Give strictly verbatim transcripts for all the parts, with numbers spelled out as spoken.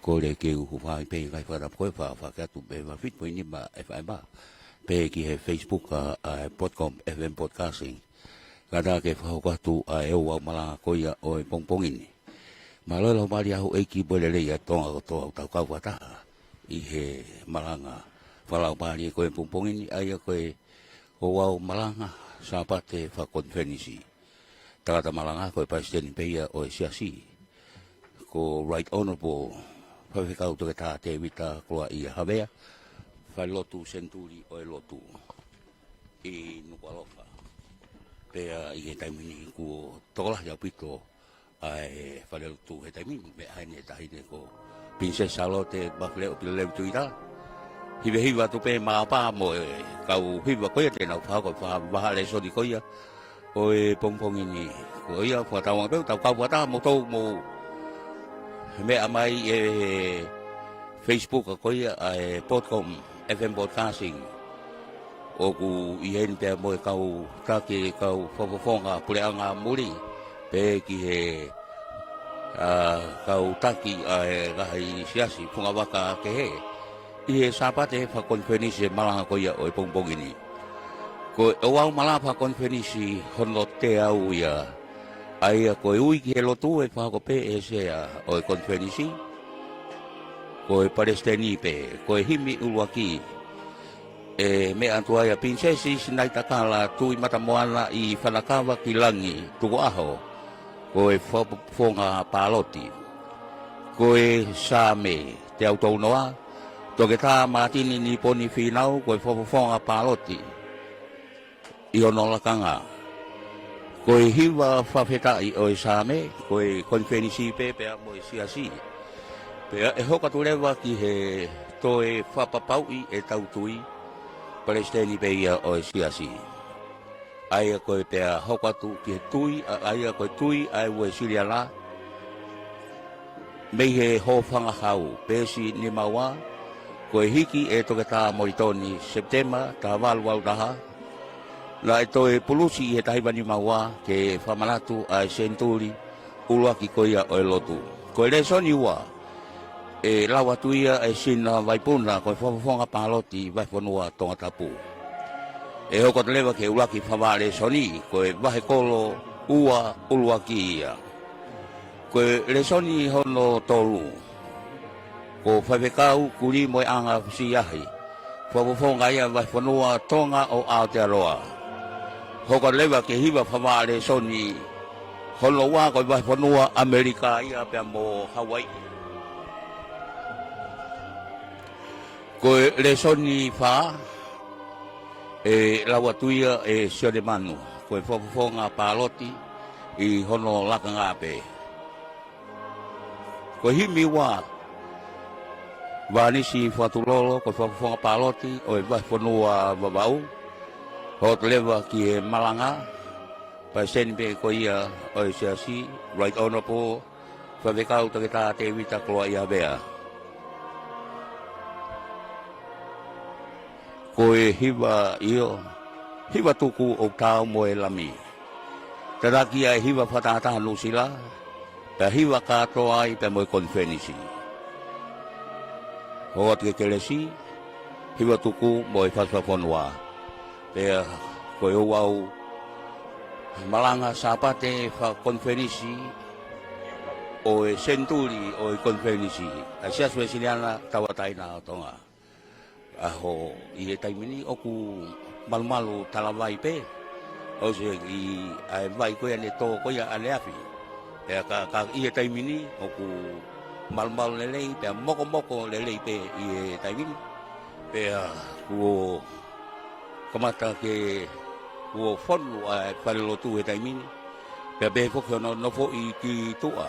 Kole ke u hūfanga pē he ngaahi fakatapu ko ē, fa-, fakatapu pē ʻe fitu poini nima F M. Pehē ki he Facebook ʻa, ʻa e Potcom F M Podcasting. Kātaki ke fakahoko atu ʻa e ouau malanga ko ia ʻo e pongipongi ni. Mālō e laumālie ʻa houʻeiki mo e lelei ʻa Tonga kotoa ʻoku tau kau fakataha ʻi he malanga fakalaumālie ko ē pongipongi ni, ʻa ia ko e ouau malanga Sāpate fakakonifelenisi. Tangata malanga ko e Palesiteni pē ia ʻo e Siasi, ko Right Honourable Faifekau Toketā Tēvita Koloaʻia Havea, Falelotu Senituli ʻo e Lotu ʻi Nukuʻalofa. Pea ʻi he taimi ni kuo tokolahi ʻaupito ʻa e Falelotu he taimi ni, meʻa heni e Taʻahine ko Pilinisesi Sālote Mafileʻo Pilolevu Tuʻiʻitatala. Hivehiva atu pē māʻopoʻopo mo e kau hiva ko ia te nau fakahoko e fakavahaʻa lēsoni ko ia ʻo e pongipongi ni. Ko ia, fakatauange pē ʻoku tau kau fakataha mo tau mo meʻa mai ʻi he Facebook ko ia ʻa e Potcom F M Podcasting. ʻOku ʻi heni pea mo e kau taki, kau fakafofonga puleʻanga muli, pehē ki he, ʻa, kau taki ʻa e ngaahi siasi fungavaka kehe ʻi he Sāpate fakakonifelenisi e malanga ko ia ʻo e pongipongi ni. Ko e ouau malanga fakakonifelenisi hono teau ia, ʻa ia ko e ui ki he lotu ʻe fakahoko pē ʻe he sea ʻo e konifelenisi, ko e Palesiteni pē. Ko e himi ʻuluaki, ʻe meʻa atu ai ʻa Pilinisesi Sinaitakala Tuʻimatamoana ʻi Fanakava ki Langi Tukuʻaho, ko e fakafofonga pāloti. Ko e Saame, Te Au Tounoa, Toketā Mātini Niponi Fīnau, ko e fakafofonga pāloti ʻi hono lakanga. Ko e hiva fakafetaʻi ʻo e Saame, ko e konifelenisi pē pea mo e Siasi. Pea ʻe hoko atu leva ki he toe fakapapauʻi ʻetau tui, Palesiteni pē ia ʻo e Siasi. ʻA ia ko e pea hoko atu ki he tui, ʻa, ʻa ia ko e tui ʻa e Uēsiliana, mei he Hōfangahau, peesi nima ua, ko e hiki ʻe Toketā Molitoni, Sepitema taha valu valu taha, naʻe toe pulusi ʻi he taha hiva nima ua ke fakamanatu ʻa e senituli ʻuluaki ko ia ʻo e lotu. Ko e lēsoni ua, ʻe lau atu ia ʻe Sina Vaipuna, ko e fakafofonga pāloti Vahefonua Tongatapu. ʻE hoko atu leva ki he ʻuluaki fakavahaʻa lēsoni, ko e Vahekolo ua ʻuluaki ia. Ko e lēsoni hono tolu, ko Faifekau Kulimoeʻanga Fisiahi, fakafofonga ia Vahefonua Tonga ʻo Aotearoa. Hoko atu leva ki he hiva fakavahaʻa lēsoni hono ua, ko e Vahefonua ʻAmelika ia pea mo Hauaiʻi. Ko e lēsoni fā, ʻe lau atu ia ʻe Sione Manu, ko e fakafofonga pāloti ʻi hono lakanga pē. Ko e himi ua, Vānisi Fakatulolo, ko e fakafofonga pāloti ʻo e Vahefonua Vavaʻu. Hoko atu leva ki he malanga, Palesiteni pē ko ia ʻo e Siasi, Right Honourable Faifekau Toketā Tēvita Koloaʻia Havea. Ko e hiva, ʻio, hiva tuku ʻoku taau mo e Lami. Tataki ʻa e hiva fakatātā Nuʻusila, pea hiva kātoa ai pea mo e konifelenisi. Hoko atu ki he kelesi, hiva tuku mo e fakafofonga. Pea ko e ouau malanga Sāpate fakakonifelenisi ʻo e senituli ʻo e konifelenisi ʻa e Siasi Uēsiliana Tauʻatāina ʻo Tonga. ʻAho, ʻi he taimi ni ʻoku malumalu talavai pē, ʻosi ʻi ʻa e vai ko ia ne tō ko ia ʻaneafi. Pea ka, ka ʻi he taimi ni ʻoku malumalu lelei, pea mokomoko lelei pē ʻi he taimi ni. Pea kuo kamata ke kuo fonu ʻa e falelotu he taimi ni. Pea pehē foki hono nofoʻi ki tuʻa.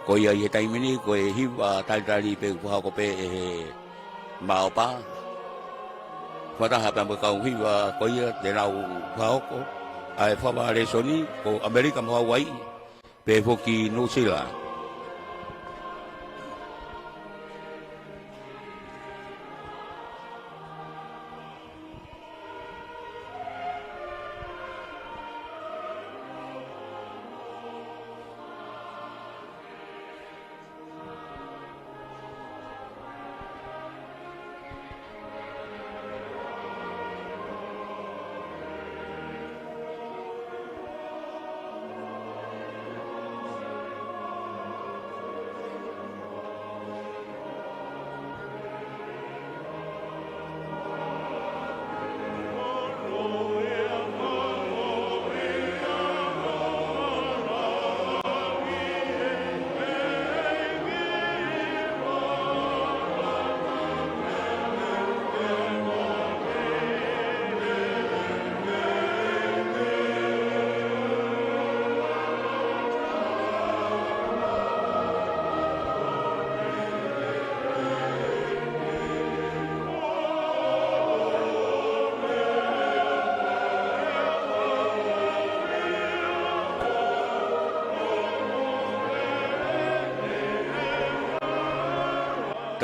Ko ia ʻi he taimi ni, ko e hiva talitali pē ʻoku fakahoko pē ʻe he māʻopoʻopo. Fakataha pea mo e kau hiva ko ia te nau fakahoko ʻa e fakavahaʻa lēsoni, ko ʻAmelika mo Hauaiʻi, pehē foki Nuʻusila.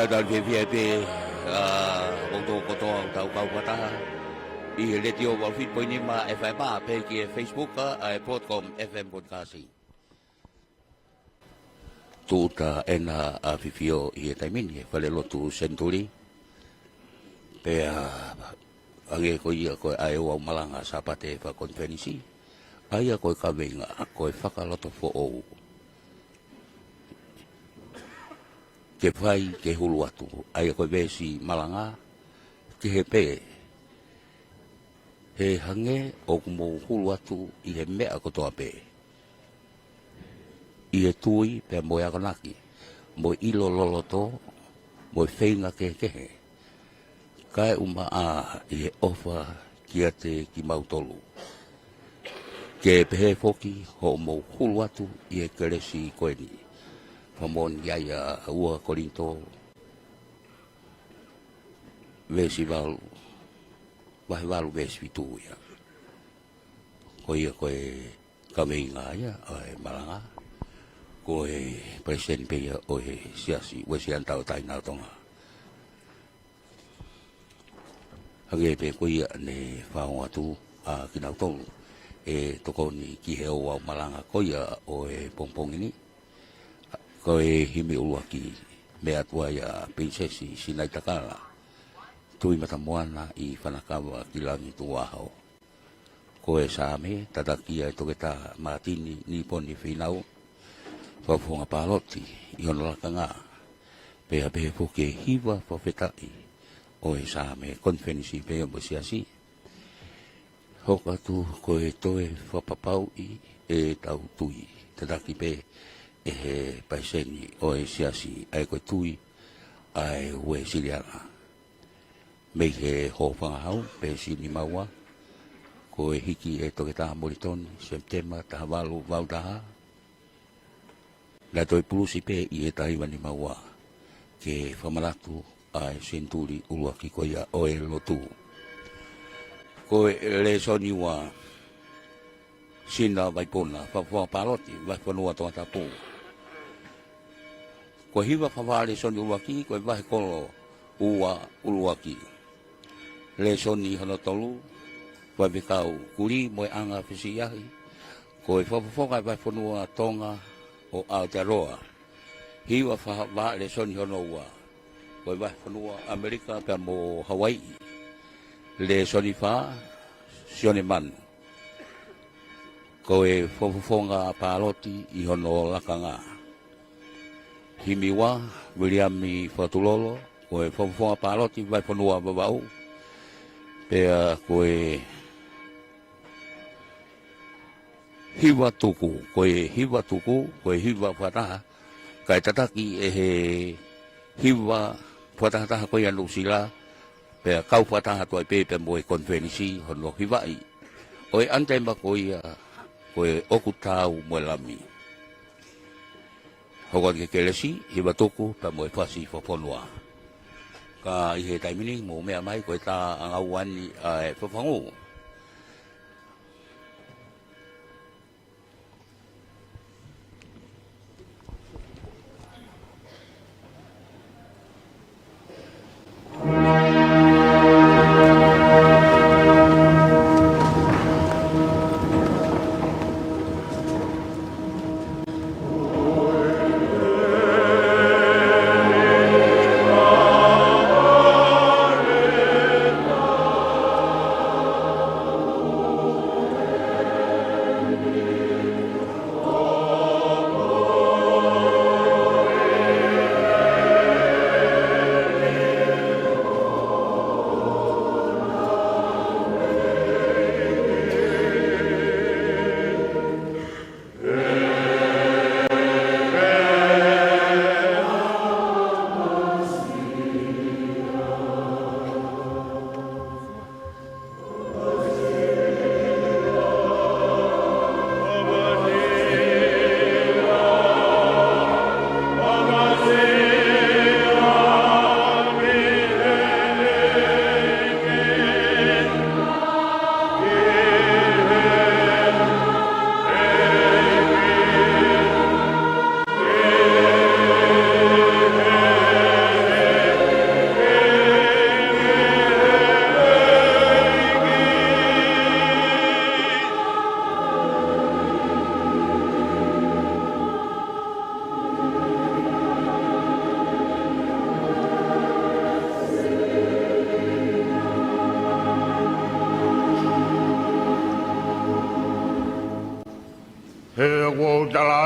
Tau tau fiefia pē, ʻa, koutou kotoa ʻoku tau kau fakataha ʻi he Letiō valu fitu poini nima F M pea pehē ki he Facebook, ʻa, ʻa e Broadcom F M Broadcasting. Tūʻuta ʻena ʻa Fifio ʻi he taimi ni he falelotu Senituli. Pea hangē ko ia ko e ʻa e ouau malanga Sāpate fakakonifelenisi, ʻa ia ko e kaveinga, ko e fakalotofoʻou. Ke fai ke hulu atu, ʻa ia ko e veesi malanga, ki he pē, he hangē ʻoku mou hulu atu ʻi he meʻa kotoa pē. ʻI he tui pea mo e akonaki, mo e ʻilo loloto, mo e feinga kehekehe. Kae ʻumaʻā ʻi he ʻofa kiate kimautolu. Ke pehē foki hoʻomou hulu atu ʻi he kelesi ko eni. Fakamoʻoni ai ʻa ua Kolinitō, veesi valu, vahe valu veesi fitu ia. Ko ia ko e kaveinga ia ʻo e malanga. Ko e palesiteni pē ia ʻo e Siasi Uēsiliana Tauʻatāina ʻo Tonga. Hangē pē ko ia ne fakaongo atu ʻa kinautolu ʻe tokoni ki he ouau malanga ko ia ʻo e pongipongi ni. Ko e himi ʻuluaki, meʻa atu ai ʻa Pilinisesi Sinaitakala Tuʻimatamoana ʻi Fanakava ki Langi Tuʻuāhau. Ko e Saame, tataki ʻe Toketā Mātini Niponi Fīnau, fakafofonga pāloti ʻi hono lakanga. Pea pehē foki e hiva fakafetaʻi ʻo e Saame konifelenisi pea mo e Siasi. Hoko atu ko e toe fakapapauʻi ʻetau tui. Tataki pē ʻe he palesiteni ʻo e Siasi, ʻa ia ko e tui ʻa e Uēsiliana. Mei he Hōfangahau, pea siʻi nima ua, ko e hiki ʻe Toketā Molitoni, Sepitema taha valu valu taha. Naʻe toe pulusi pē ʻi he taha hiva nima ua, ke fakamanatu ʻa e senituli ʻuluaki ko ia ʻo e lotu. Ko e lēsoni ua, Sina Vaipuna, fakafofonga pāloti, Vahefonua Tongatapu. Ko e hiva fakavaʻa lēsoni ʻuluaki, ko e Vahekolo ua ʻuluaki. Lēsoni hono tolu, Faifekau Kulī mo e Anga Fisiʻiahi, ko e fakafofonga ʻa e Vahefonua Tonga ʻo Aotearoa. Hiva fakavaʻa lēsoni hono ua, ko e Vahefonua ʻAmelika pea mo Hauaiʻi. Lēsoni fā, Sione Manu, ko e fakafofonga pāloti ʻi hono lakanga. Himi ua, Viliami Fakatulolo, ko e fakafofonga pāloti Vahefonua Vavaʻu. Pea ko e hiva tuku, ko e hiva tuku, ko e hiva fakataha, kae tataki ʻe he hiva fakatahataha ko ia Nuʻusila, pea kau fakataha atu ai pē pea mo e konifelenisi hono hivaʻi ʻo e ʻanitema ko ia, ko e ʻOku Taau mo e Lami. Hoko atu ki he kelesi, hiva tuku pea mo e fasi fakafonua. Ka ʻi he taimi ni mou meʻa mai, ko e tā ʻanga ua ni ʻa e fafangu.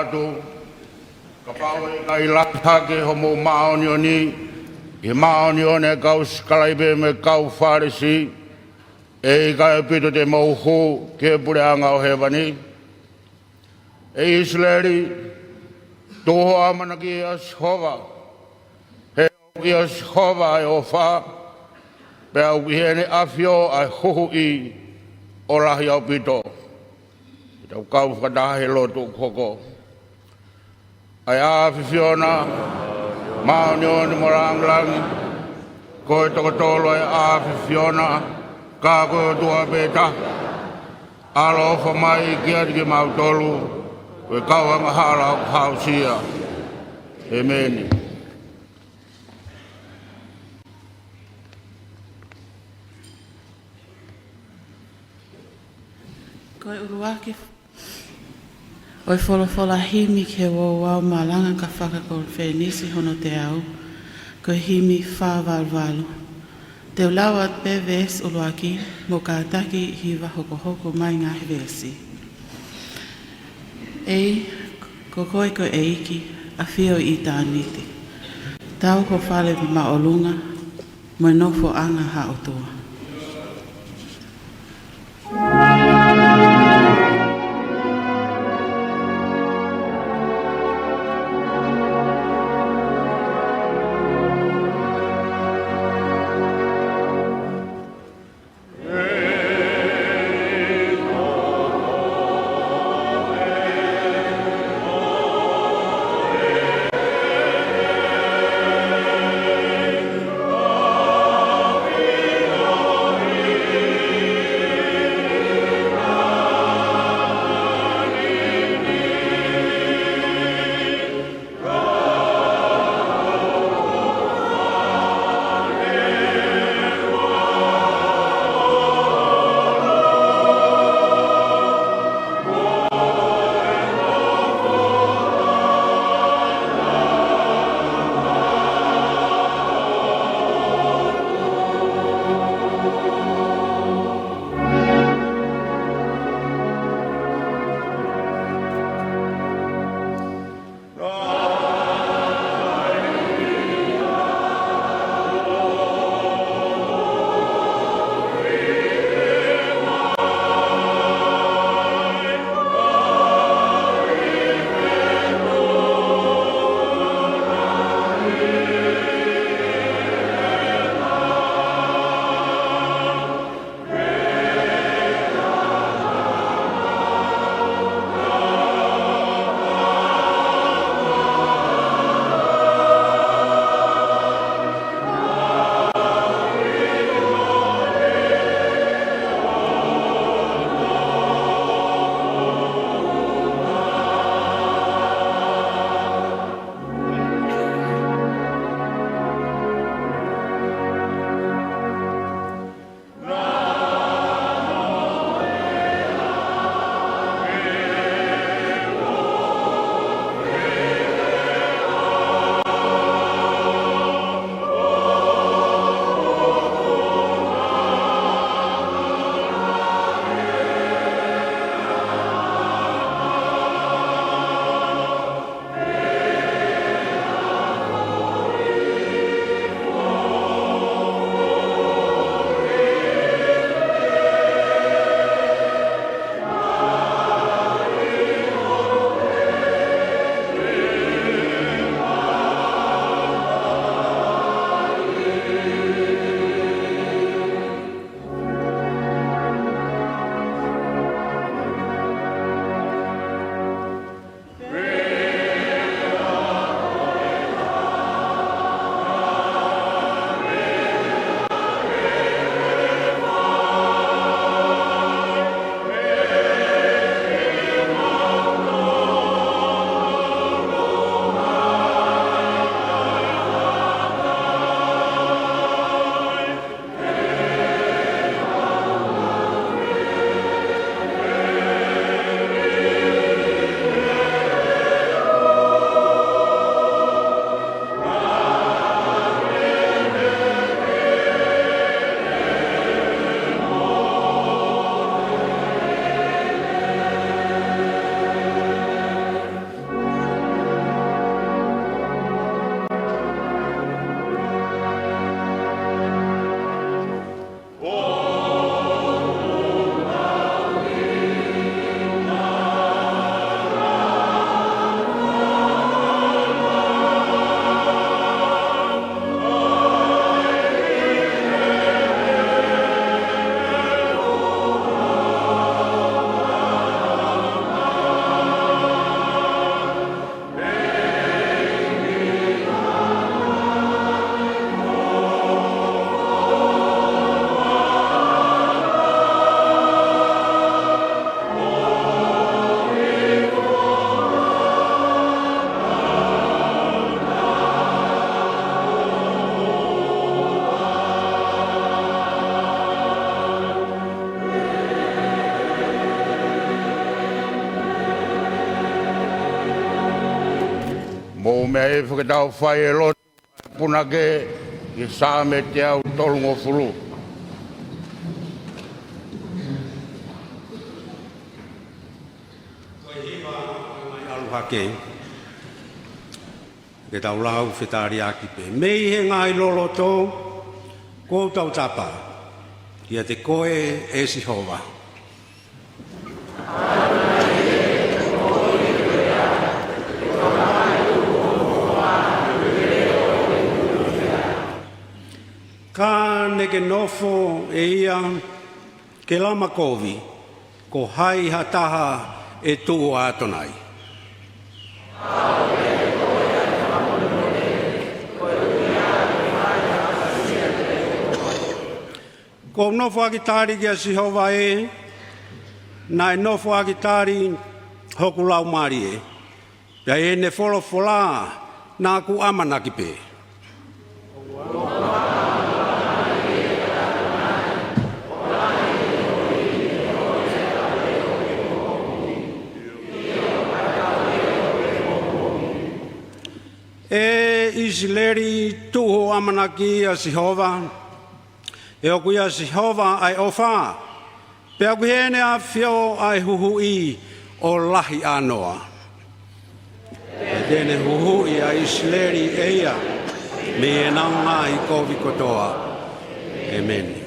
atu, kapau ʻe ʻikai lahi hake hoʻomou māʻoniʻoni ʻi he māʻoniʻoni ʻa e kau sikalaipe mo e kau Fālesi, ʻe ʻikai ʻaupito te mou hū ki he puleʻanga ʻo hēvani. ʻE ʻIsileli, tuku hoʻo ʻamanaki ʻia Sihova, he ʻoku ʻia Sihova ʻa e ʻofa, pea ʻoku ʻi heʻene ʻafio ʻa e huhuʻi ʻo lahi ʻaupito. Ke tau kau fakataha he lotu ʻoku hoko. ʻA e ʻAfiona, māʻoniʻoni mo langilangi, ko e toko tolu ʻa e ʻAfiona, ka ko e ʻOtua pē taha. ʻAloʻofa mai kiate kimautolu, ko e kau angahala ʻoku haʻusia. ʻEmeni. Ko e ʻuluaki ʻo e folofola himi ki he ouau malanga ka fakakonifelenisi hono teau, ko e himi fā valu valu. Te u lau atu pē veesi ʻuluaki, mo kātaki hiva hokohoko mai ngaahi veesi. ʻEiki, ko koe ko e ʻEiki, ʻafio ʻi ʻitāniti. Tau ho fale māʻolunga, mo e nofoʻanga ha ʻOtua. Meʻa ē, fakatau fai e lotu ʻa e punake ʻi he Saame teau tolungofulu. Ko e hiva ʻo e ngaahi ʻalu hake. Ke tau lau fetaliaki pē. Mei he ngaahi loloto, kuo u tautapa kiate koe, ʻe Sihova. Ka ne ke nofo ʻe ia ke lama kovi, ko hai ha taha ʻe tuʻu ʻa ʻAtonai? Kuo u nofoʻaki tali kia Sihova ē, naʻe nofoʻaki tali hoku laumālie, pea ʻi heʻene folofola naʻa ku ʻamanaki pē. ʻE ʻIsileli, tuʻu hoʻo ʻamanaki ʻia Sihova, he ʻoku ʻia Sihova ʻa e ʻofa, pea ʻoku ʻi heʻene ʻafio ʻa e huhuʻi ʻo lahi ʻānoa. Pea te ne huhuʻi ʻa ʻIsileli ʻe ia mei heʻenau ngaahi kovi kotoa. ʻEmeni.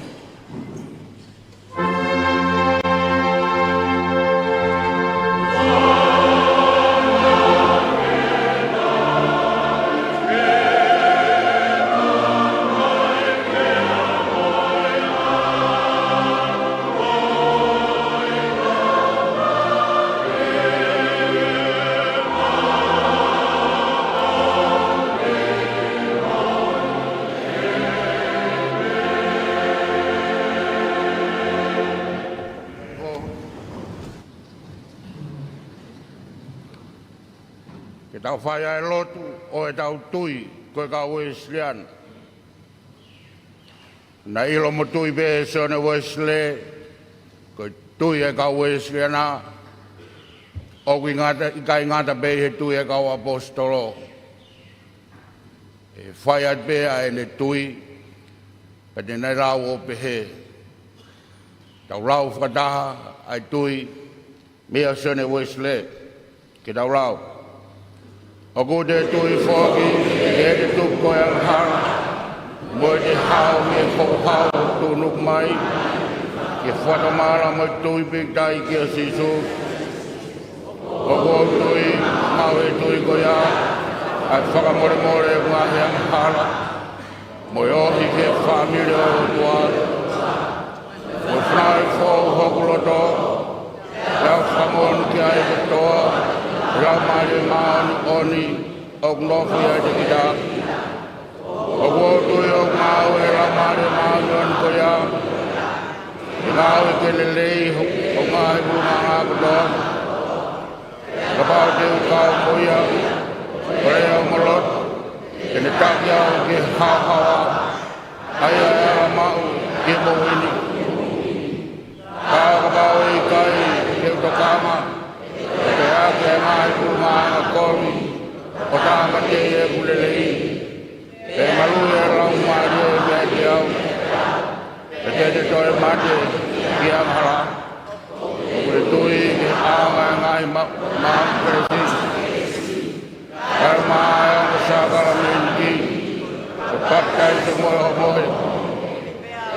Ke tau fai ʻa e lotu ʻo ʻetau tui ko e kau Uēsiliana. Naʻe ʻilo mo tui pē ʻe Sione Uēsilī, ko e tui ʻa e kau Uēsiliana ʻoku ʻikai ngata, ʻikai ngata pē ʻi he tui ʻa e kau ʻaposetolo. ʻE fai atu pē ʻa ʻene tui, pea te ne lau ʻo pehē. Tau lau fakataha ʻa e tui meia Sione Uēsilī. Ke tau lau. ʻOku te tui foki ki heʻete tupu ko e angahala, mo ʻete hao mei he houhau ʻoku tuʻunuku mai, ke fakatomala mo e tui pīkitai kia Sīsū. ʻOku ou tui, maʻu ʻe he tui ko ia ʻa e fakamolemole ʻo e ngaahi angahala, mo e ohi ki he fāmili ʻo e ʻOtua, mo e fanauʻi foʻou hoku loto, pea u fakamoʻoni ki ai kotoa ʻi he Laumālie Māʻoniʻoni ʻoku nofo ʻiate kita. ʻOku ou tui ʻoku ngāue ʻa e Laumālie Māʻoniʻoni ko ia, ʻi he ngāue ke lelei hoʻo ngaahi ʻulungaanga kotoa. Kapau te u kau mo ia, ʻo lea mo lotu, te ne taki au ki he haohaoa, ʻa ia ʻe ala maʻu ki he moʻui ni. Ka kapau ʻe ʻikai te u tokanga, ʻe teʻeki ai ke ngaahi ʻulungaanga kovi ʻo tāmateʻi ʻeku lelei. Pea maluʻi ʻe he Laumālie meiate au, pea te te toe mate ki he angahala. ʻOku te tui ki he ʻaonga ʻo e ngaahi ma-, maama kelesi, kae ʻumaʻā ʻa e ongo sākalamēniti, ko e papitaiso mo e homohe.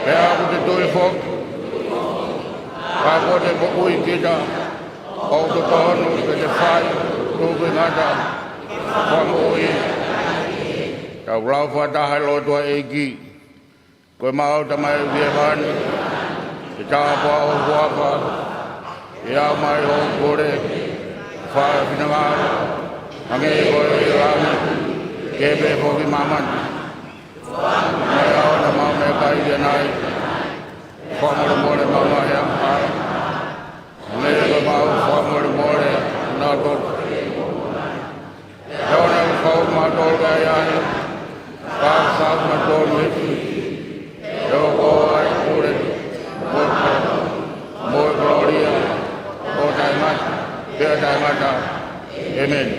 Pea ʻoku te tui foki, ka kuo te moʻui kita, ʻoku totonu ke te fai, tuku ʻi he ngata, fakamoʻui. Tau lau fakataha e lotu ʻa e ʻEiki. Ko e Maʻu ʻa e Tamai ʻoku ʻi hēvani, ke tāpuakiʻi ho huafa, ke aʻu mai hoʻo kole, fai ho finangalo, hangē ko ia ʻi langi, ke pehē foki ʻi māmani. Mai ʻa e ʻaho ni haʻamau meʻakai ʻanenai, fakamolemole ʻemau ngaahi angahala, hangē ko ʻemau fakamolemole ʻanautolu. ʻE ʻoua naʻa ke fakaʻuli kimautolu ki he ʻahiʻahi, ka ke ʻoua naʻa ke fakaʻuli kimautolu mei he kovi. He ʻoku ʻoʻou ʻa e pule, mo e, mo e kolōlia, ʻo taʻengata pea taʻengata. ʻEmeni.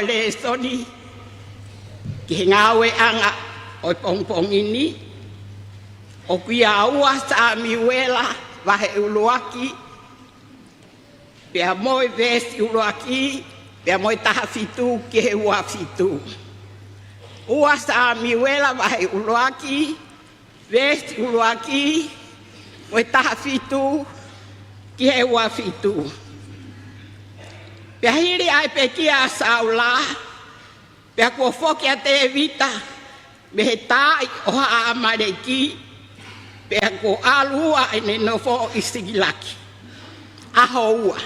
lēsoni ki he ngāueʻanga ʻo e pongipongi ni, ʻoku ʻi he ua Samiuela vahe ʻuluaki, pea mo e veesi ʻuluaki, pea mo e taha fitu ki he ua fitu. Ua Samiuela vahe ʻuluaki, veesi ʻuluaki, mo e taha fitu ki he ua fitu. Pea hili ʻa e pekia ʻa Saula, pea kuo foki ʻa Tēvita mei he taaʻi ʻo Haʻamaleki, pea kuo ʻalu ʻo ʻene nofo ʻi Sikilagi. ʻAho ua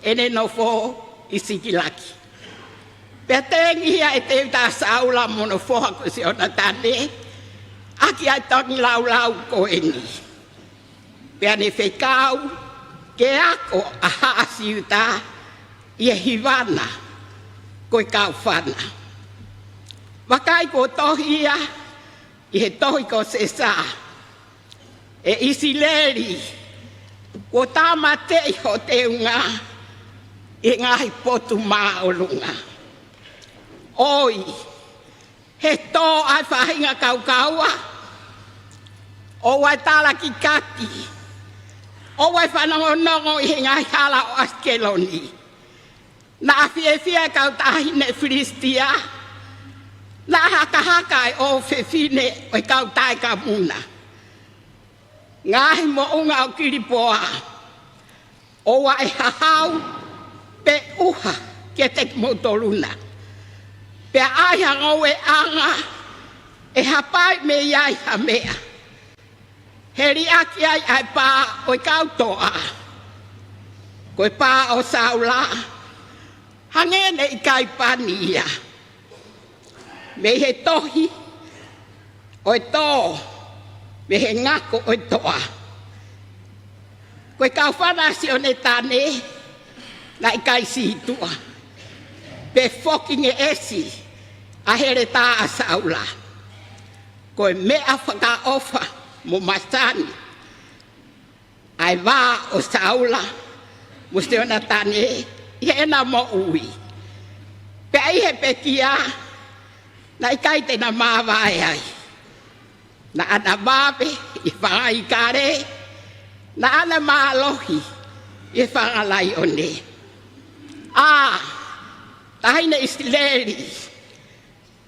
ʻene nofo ʻi Sikilagi. Pea tengihia ʻe Tēvita ʻa Saula mo hono foha ko Sionatane, ʻaki ʻa e tangilāulau ko eni. Pea ne fekau ke ako ʻa Haʻa Siuta ʻi he hiva na ko e kaufana. Vakai, kuo tohi ia ʻi he tohi ko Sesa, ʻE ʻIsileli, kuo tāmateʻi hoʻo teunga ʻi he ngaahi potu māʻolunga. ʻOi, he tō ʻa e faʻahinga kaukaua, ʻoua ʻe talaki kati, ʻoua ʻe fanongonongo ʻi he ngaahi hala ʻo ʻAsikeloni. Naʻa fiefia e kau taʻahine Filisitia, naʻa hakahaka e ʻofefine ʻo e kau taʻekamuna. Ngaahi moʻunga ʻo Kilipoa, ʻoua ʻe hahau pe ʻuha kiate kimoutolu na. Pea ʻai ha ngoueʻanga ʻe hapai mei ai ha meʻa. He liʻaki ai ʻa e pā ʻo e kau toʻa. Ko e pā ʻo Saula, hangē ne ʻikai pani ia. Mei he tohi ʻo e tō, mei he ngako ʻo e toʻa. Ko e kaufana ʻa Sionatane, naʻe ʻikai sītuʻa pe foki ngeʻesi ʻa e heletā ʻa Saula. Ko e meʻa fakaʻofa mo masani ʻa e vā ʻo Saula mo Sionatane ʻi heʻena moʻui. Pea ʻi he pekia, naʻe ʻikai te na māvae ai. Naʻa na vave ʻi he fanga ikale, naʻa na mālohi ʻi he fanga laione. ʻA taʻahine ʻIsileli,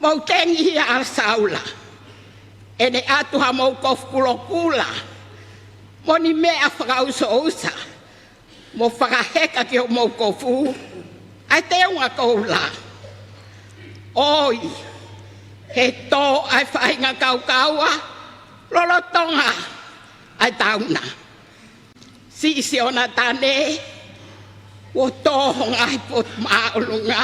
mou tengihia ʻa Saula, ʻene ʻatu hamou kofu kulokula mo ʻene meʻa fakaʻusoʻusa, mo fakaheka ki homou kofu ʻa e teunga koula. ʻOi, he tō ʻa e faʻahinga kaukaua lolotonga ʻa e tau na. Siʻi Sionatane, kuo tō ho ngaahi potu māʻolunga,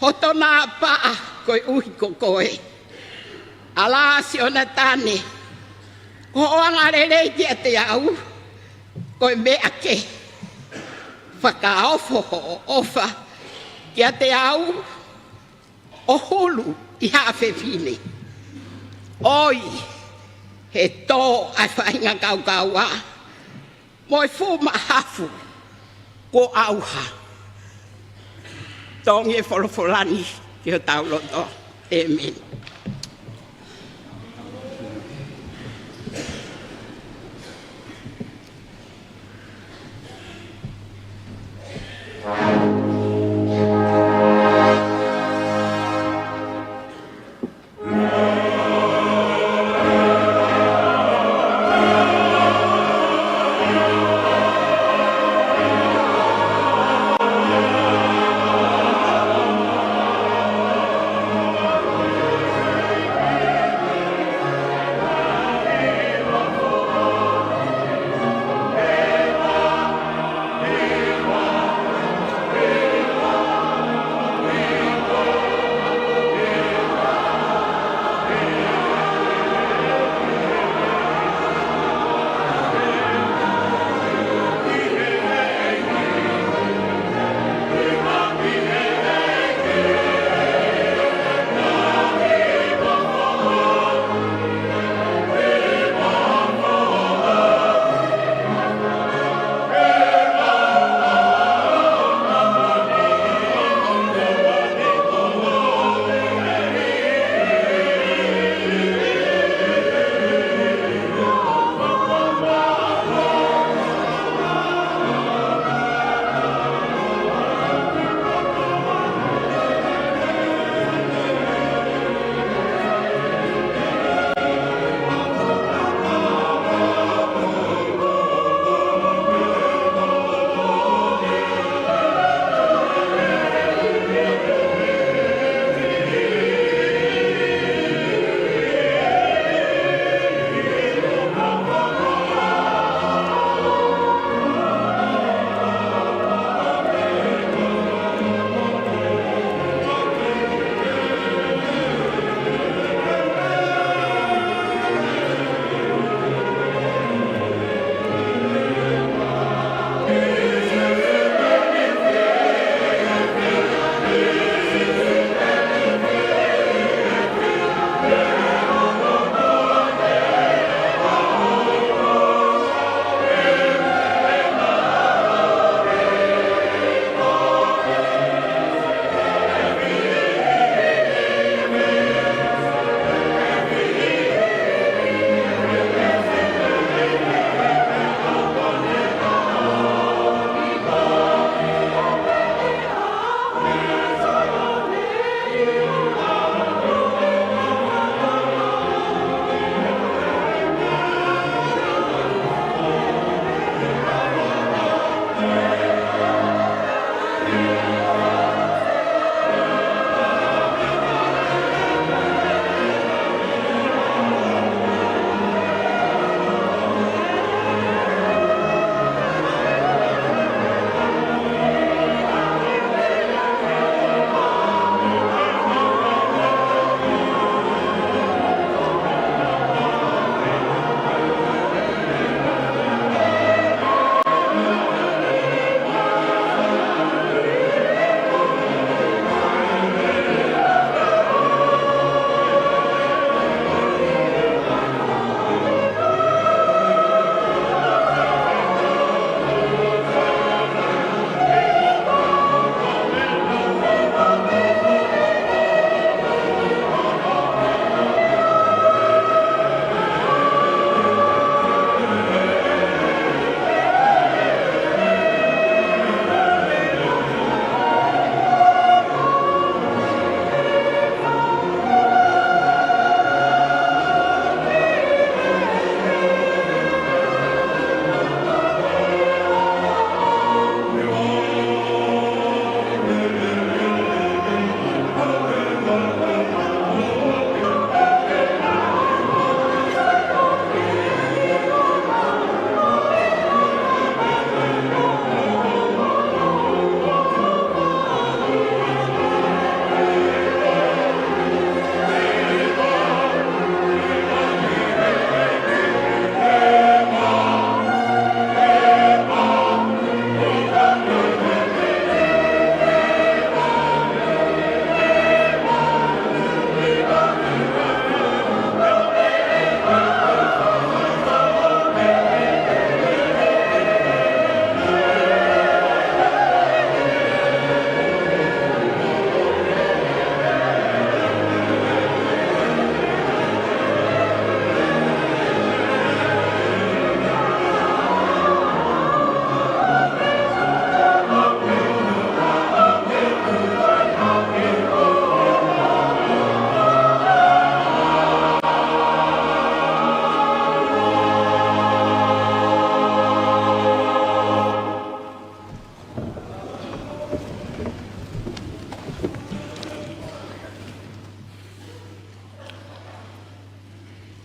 hoto napaʻa koeʻuhi ko koe. ʻAlā Sionatane, ko hoʻo angalelei kiate au, ko e meʻa kehe. Fakaofo hoʻo ʻofa kiate au ʻo hulu ʻi haʻa fefine. ʻOi, he tō ʻa e faʻahinga kaukaua mo e fuʻu mahafu kuo ʻauha. Tongi e folofola ni ki hotau loto. ʻĒmeni.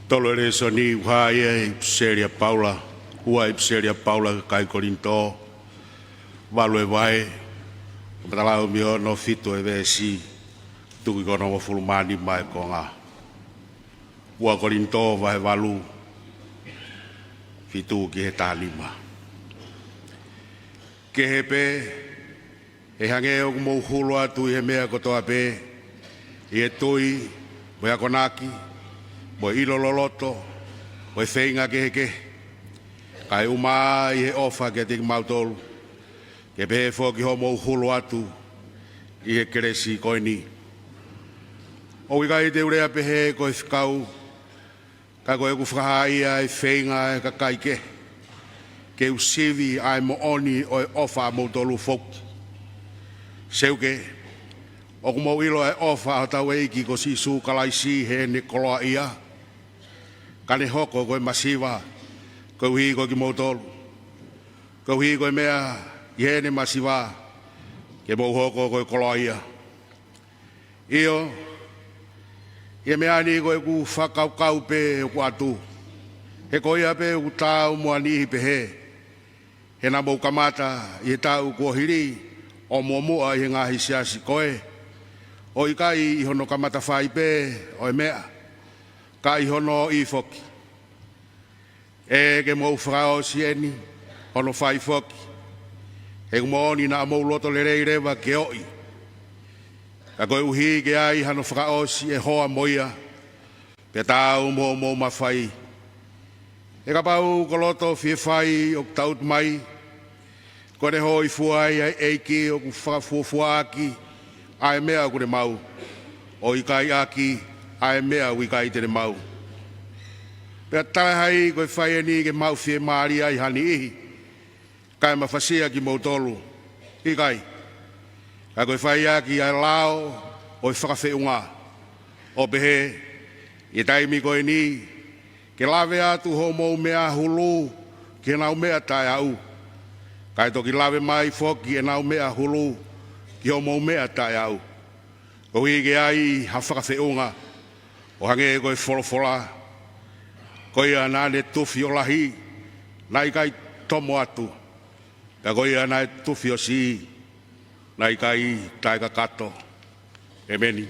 Tolu e lēsoni ʻoku hā ia ʻi he ʻipiseli ʻa Paula, ua e ʻipiseli ʻa Paula ki he kakai Kolinitō, valu e vahe, ʻo matala ʻo mei hono fitu e veesi, tuku ki hono hongofulu mā nima e konga. Ua Kolinitō vahe valu, fitu ki he taha nima. Kehe pē, ʻe hangē ʻoku mou hulu atu ʻi he meʻa kotoa pē, ʻi he tui, mo e akonaki, mo e ʻilo loloto, mo e feinga kehekehe, kae ʻumaʻā ʻi he ʻofa kiate kimautolu, ke pehē foki hoʻomou hulu atu ʻi he kelesi ko eni. ʻOku ʻikai te u lea pehē ko e fekau, ka ko ʻeku fakahā ia ʻa e feinga ʻa e kakai kehe, ke u sivi ʻa e moʻoni ʻo e ʻofa ʻamoutolu foki. Seuke, ʻoku mou ʻilo ʻa e ʻofa ʻa hotau ʻEiki ko Sīsū Kalaisi heʻene koloaʻia, ka ne hoko ko e masiva koeʻuhi ko kimoutolu, koeʻuhi ko e meʻa ʻi heʻene masiva ke mou hoko ko e koloaʻia. ʻIo, ʻi he meʻa ni ko ʻeku fakakaukau pē ʻoku ʻatu, he ko ia pē ʻoku taau mo ha niʻihi pehē, he naʻa mou kamata ʻi he taʻu kuo hili ʻo muʻomuʻa ʻi he ngaahi siasi ko ē, ʻo ʻikai ʻi hono kamata fai pē ʻo e meʻa, ka ʻi hono ʻi foki. ʻE ke mou fakaʻosi eni hono fai foki, he ʻoku moʻoni naʻa mou loto lelei leva ke ʻoʻi, ka koeʻuhi ke ʻi ai hano fakaʻosi ʻe hoa mo ia, pea taau mo hoʻomou mafai. He kapau ko e loto fie fai ʻoku tangutu mai, ko ʻene hōifua ai ʻa e ʻEiki ʻoku fakafuofuaʻaki ʻa e meʻa ʻoku ne maʻu, ʻo ʻikai ʻaki ʻa e meʻa ʻoku ʻikai te ne maʻu. Pea talaʻehai ko e fai eni ke maʻu fiemālie ai ha niʻihi, kae mafasia kimoutolu? ʻIkai. Ka ko e fai ʻaki ʻa e lao ʻo e fakafeʻunga, ʻo pehē, ʻi he taimi ko eni, ke lave atu hoʻomou meʻa hulu ki heʻenau meʻa taʻeaʻu, kae toki lave mai foki ʻenau meʻa hulu ki hoʻomou meʻa taʻeaʻu, koeʻuhi ke ʻi ai ha fakafeʻunga, ʻo hangē ko e folofola, ko ia naʻa ne tufi ʻo lahi, naʻe ʻikai tomo atu, pea ko ia naʻe tufi ʻo siʻi, naʻe ʻikai taʻekakato. ʻEmeni.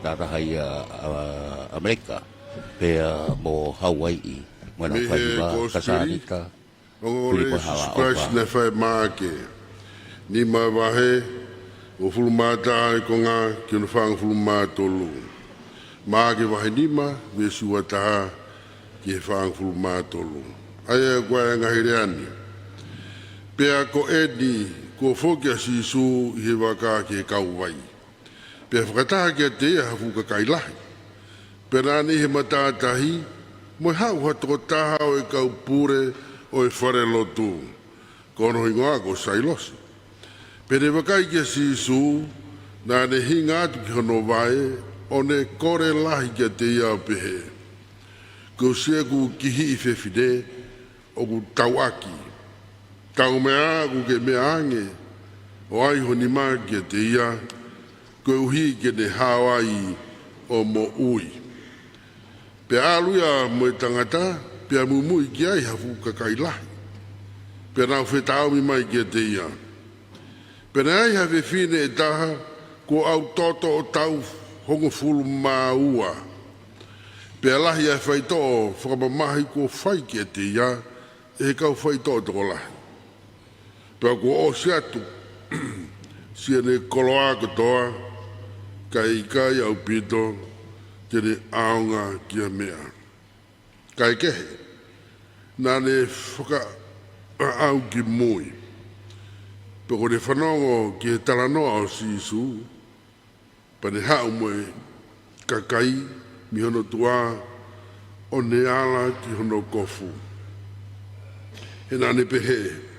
Tātaha ia ʻa ʻAmelika, pea mo Hauaiʻi, mo e Mei he fahiva, Kōsipeli, Katānita, ʻo e Filipo Siasi Hala Kalaisi Oka. Naʻe fai ʻe Maʻake, nima vahe, hongofulu mā taha e konga ki hono fāngofulu mā tolu. Maʻake vahe nima, veesi ua taha ki he fāngofulu mā tolu. ʻA ia ko e ngaahi lea ni. Pea ko eni, kuo foki ʻa Sīsū ʻi he vaka ki he kauvai. Pea fakataha kiate ia ha fuʻu kakai lahi. Pea naʻa ne ʻi he matātahi, mo e haʻu ha tokotaha ʻo e kau pule ʻo e falelotu, ko hono hingoa ko Sailosi. Pea ne vakai kia Sīsū, naʻa ne hinga atu ki hono vae, ʻo ne kole lahi kiate ia ʻo pehē, Ko siʻeku kihiʻi fefine, ʻoku tauʻaki. Tau meʻa ʻoku ke meʻa ange, ʻo ʻai ho nima kiate ia, koeʻuhi ke ne hao ai ʻo moʻui. Pea ʻalu ia mo e tangata, pea muimui ki ai ha fuʻu kakai lahi. Pea nau fetaʻomi mai kiate ia. Pea naʻe ʻi ai ha fefine ʻe taha, kuo ʻau toto ʻo taʻu hongofulu mā ua. Pea lahi ʻa e faitoʻo fakamamahi kuo fai kiate ia, ʻe he kau faitoʻo tokolahi. Pea kuo ʻosi atu siʻene koloa kotoa, kae ʻikai ʻaupito te ne ʻaonga ki ha meʻa. Kae kehe, naʻa ne fakaʻau ki mui. Pea kuo ne fanongo ki he talanoa ʻo Sīsū, pea ne haʻu mo e kakai mei hono tuʻa, ʻo ne ala ki hono kofu. He naʻa ne pehē,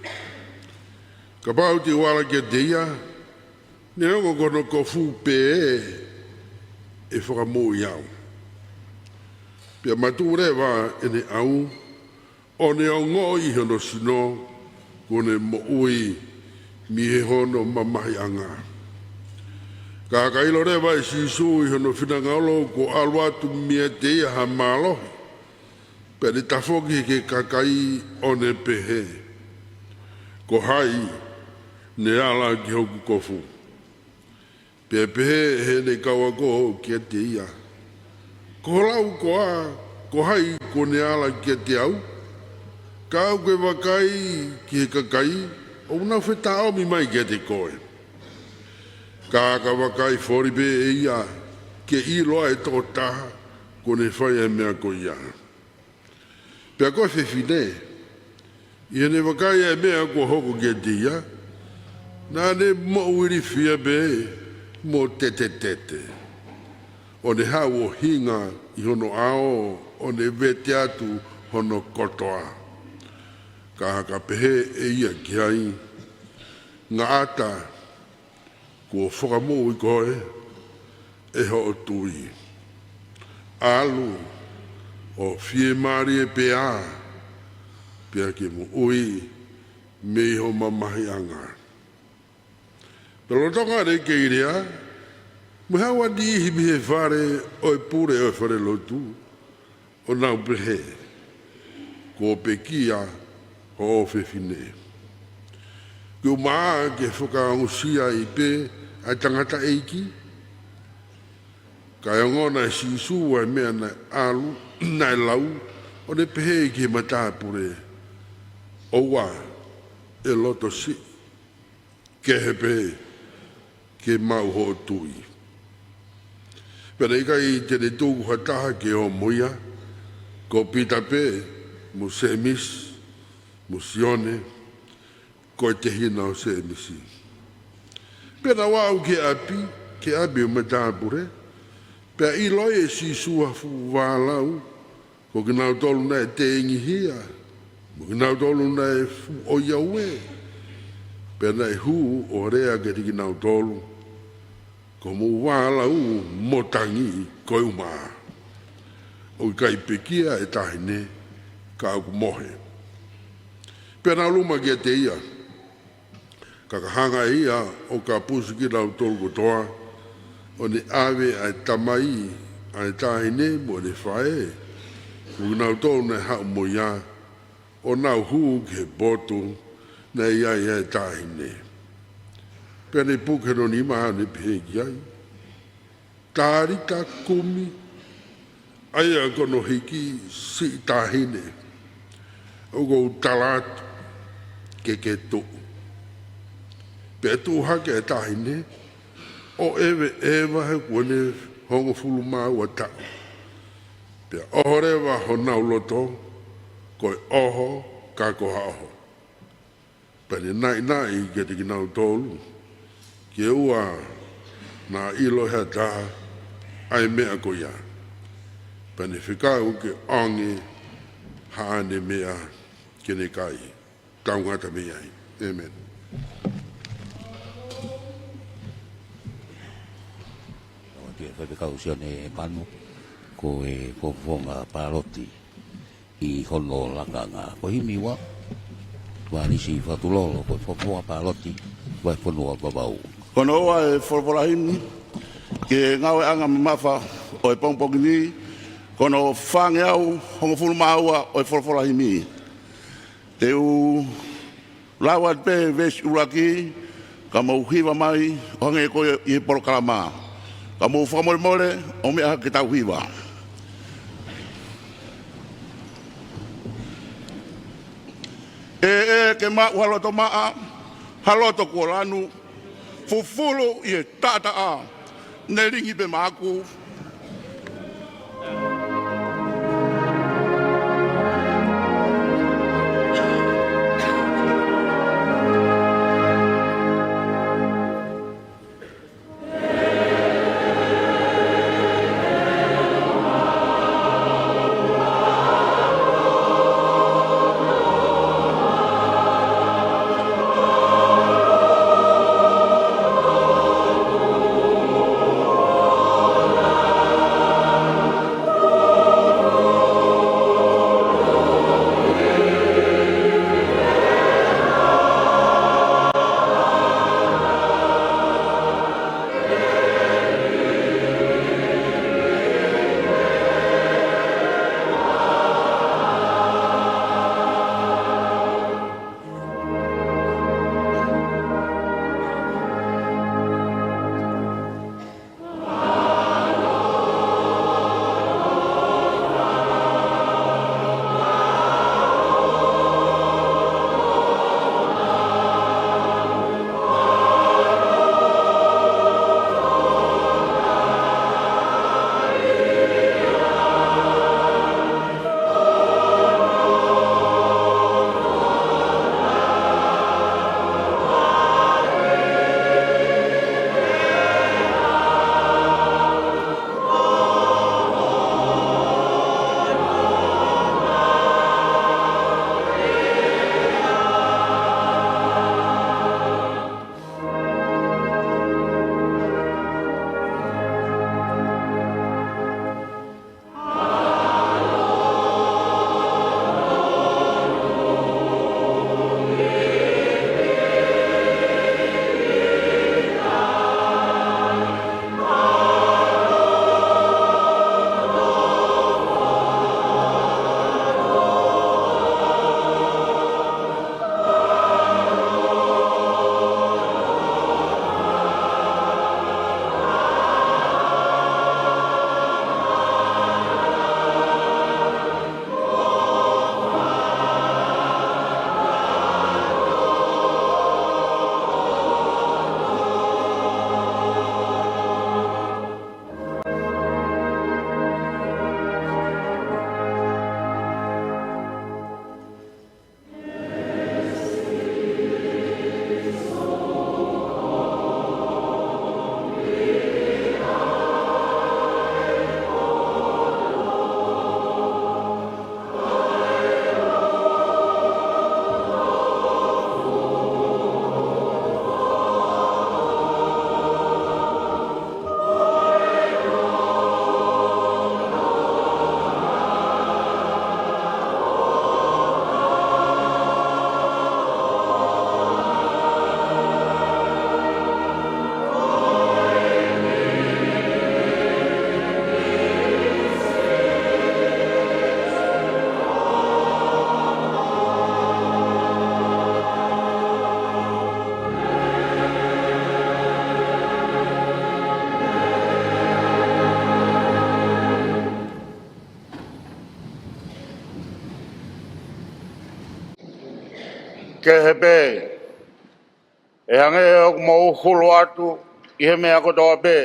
Kapau te u ala kiate ia, neongo ko hono kofu pē, ʻe fakamoʻui au. Pea matu leva ʻene ʻau, ʻo ne ongoʻi ʻi hono sino, kuo ne moʻui mei he hono mamahiʻanga. Ka ka ʻilo leva ʻe Sīsū ʻi hono finangalo kuo ʻalu atu meiate ia ha mālohi, pea ne tafoki ki he kakai ʻo ne pehē, Ko hai ne ala ki hoku kofu? Pea pehē ʻe heʻene kau ako kiate ia, Ko ho lau koā, ko hai kuo ne ala kiate au? Ka ʻoku ke vakai ki he kakai, ʻoku nau fetaʻomi mai kiate koe. Ka ka vakai foli pē ʻe ia, ke ʻilo ʻa e tokotaha kuo ne fai ʻa e meʻa ko ia. Pea ko e fefine, ʻi heʻene vakai ʻa e meʻa kuo hoko kiate ia, naʻa ne moʻu ilifia pē mo tetetete. ʻO ne haʻu ʻo hinga ʻi hono ʻao, ʻo ne vete atu hono kotoa. Ka ka pehē ʻe ia ki ai, Ngaʻata, kuo fakamoʻui koe ʻe hoʻo tui. ʻAlu ʻo fiemālie pē ā, pea ke moʻui mei ho mamahiʻanga. Pea lolotonga ʻene kei lea, mo e haʻu ʻa e niʻihi mei he fale ʻo e pule ʻo e falelotu, ʻo nau pehē, Kuo pekia hoʻo fefine. Kuo maʻa ke fakaongosia ai pē ʻa e tangataʻeiki. Kae ongona ʻe Sīsū ʻa e meʻa naʻe ʻalu, naʻe lau, ʻo ne pehē ki he matāpule, ʻOua ʻe loto siʻi, kehe pē ke maʻu hoʻo tui. Pea naʻe ʻikai te ne tuku ha taha ke ō mo ia, ko Pita pē, mo Sēmisi, mo Sione, ko e tehina ʻo Sēmisi. Pea nau aʻu ki he ʻapi, ki he ʻapi ʻo e matāpule, pea ʻilo ʻe Sīsū ha fuʻu vālau, ko kinautolu naʻe teʻengihia, mo kinautolu naʻe fuʻu ʻoiauē. Pea naʻe hū ʻo lea kiate kinautolu, Ko homou vālau mo tangi ko e ʻumaʻā. ʻOku ʻikai pekia ʻa e taʻahine, ka ʻoku mohe. Pea nau luma kiate ia. Ka ka hanga ʻe ia ʻo kapusi kinautolu kotoa, ʻo ne ʻave ʻa e tamai ʻa e taʻahine mo ʻene faʻē, mo kinautolu naʻe haʻu mo ia, ʻo nau hū ki he potu naʻe ʻi ai ʻa e taʻahine. Pea ne puke hono nima ʻo ne pehē ki ai, Talita kumi, ʻa ia ko hono hiki, siʻi taʻahine, ʻoku ou tala atu ke ke tuʻu. Pea tuʻu hake ʻa e taʻahine, ʻo ʻeveʻeva he kuo ne hongofulu mā ua taʻu. Pea ʻoho leva honau loto, ko e ʻoho ka ko ha ʻoho. Pea ne naʻinaʻi kiate kinautolu, ke ʻoua naʻa ʻilo ʻe ha taha ʻa e meʻa ko ia. Pea ne fekau ke ʻoange haʻane meʻa ke ne kai. Tau ngata mei ai. ʻĒmeni. Tau atu e Faifekau Sione Panu, ko e fofonga pāloti ʻi hono lakanga. Ko e himi ua, Vanisi Fatulolo, ko e fofonga pāloti, Vahefonua Vavau. Ko hono ua e folofola himi, ke ngāueʻanga mamafa ʻo e pongipongi ni, ko hono fāngeau hongofulu mā ua ʻo e folofola himi. Te u lau atu pē veesi ʻuluaki, ka mou hiva mai, ʻo hangē ko ia ʻi he polokalama. Ka mou fakamolemole, ʻo meʻa ke tau hiva. ʻE, ʻe, ke maʻu ha loto maʻa, ha loto kuo lanu, fufulu ʻi he taʻataʻa, ne lingi pē maʻaku. Kehe pē, ʻe hangē ʻoku mou hulu atu ʻi he meʻa kotoa pē,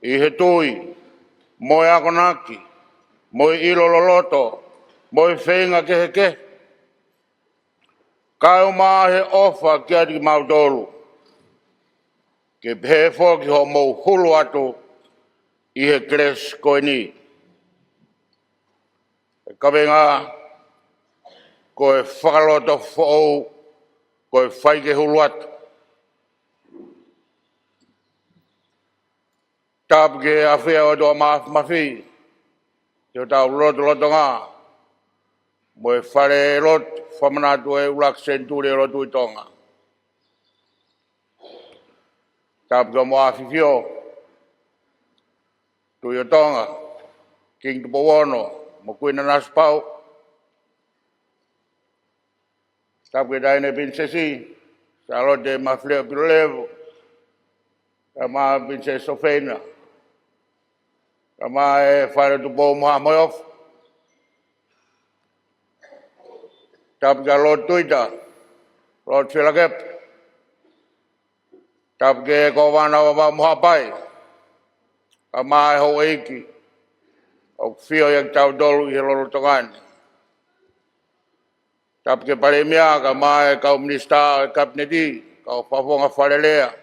ʻi he tui, mo e akonaki, mo e ʻilo loloto, mo e feinga kehekehe, kae ʻumaʻā he ʻofa kiate kimautolu, ke pehē foki hoʻomou hulu atu ʻi he kelesi ko eni. ʻE kaveinga, ko e fakalotofoʻou, ko e fai ke hulu atu. Tapu ke ʻafio ʻa e ʻOtua Māfimafi ʻi hotau lotolotonga, mo e falelotu fakamanatu ʻo e ʻuluaki senituli ʻo e lotu ʻi Tonga. Tapu ki Hoʻomo ʻAfifio, Tuʻi ʻo Tonga, Kingi Tupou Ono, mo Kuini Nanasipauʻu. Tapu ki he Taʻahine Pilinisesi Sālote Mafileʻo Pilolevu, kae ʻumaʻā Pilinisesi Sofena, kae ʻumaʻā e Fale Tupou mo Haʻa Moheofo. Tapu kia Lord Tuita, Lord Fielakepa. Tapu ki he Kōvana ʻo Vavaʻu mo Haʻapai, kae ʻumaʻā e houʻeiki ʻoku ʻafio ʻiate kitautolu ʻi he lotolotonga ni. Tapu ki he Palēmia, kae ʻumaʻā e kau minisitā ʻo e Kapineti, kau fakafofonga Fale Alea,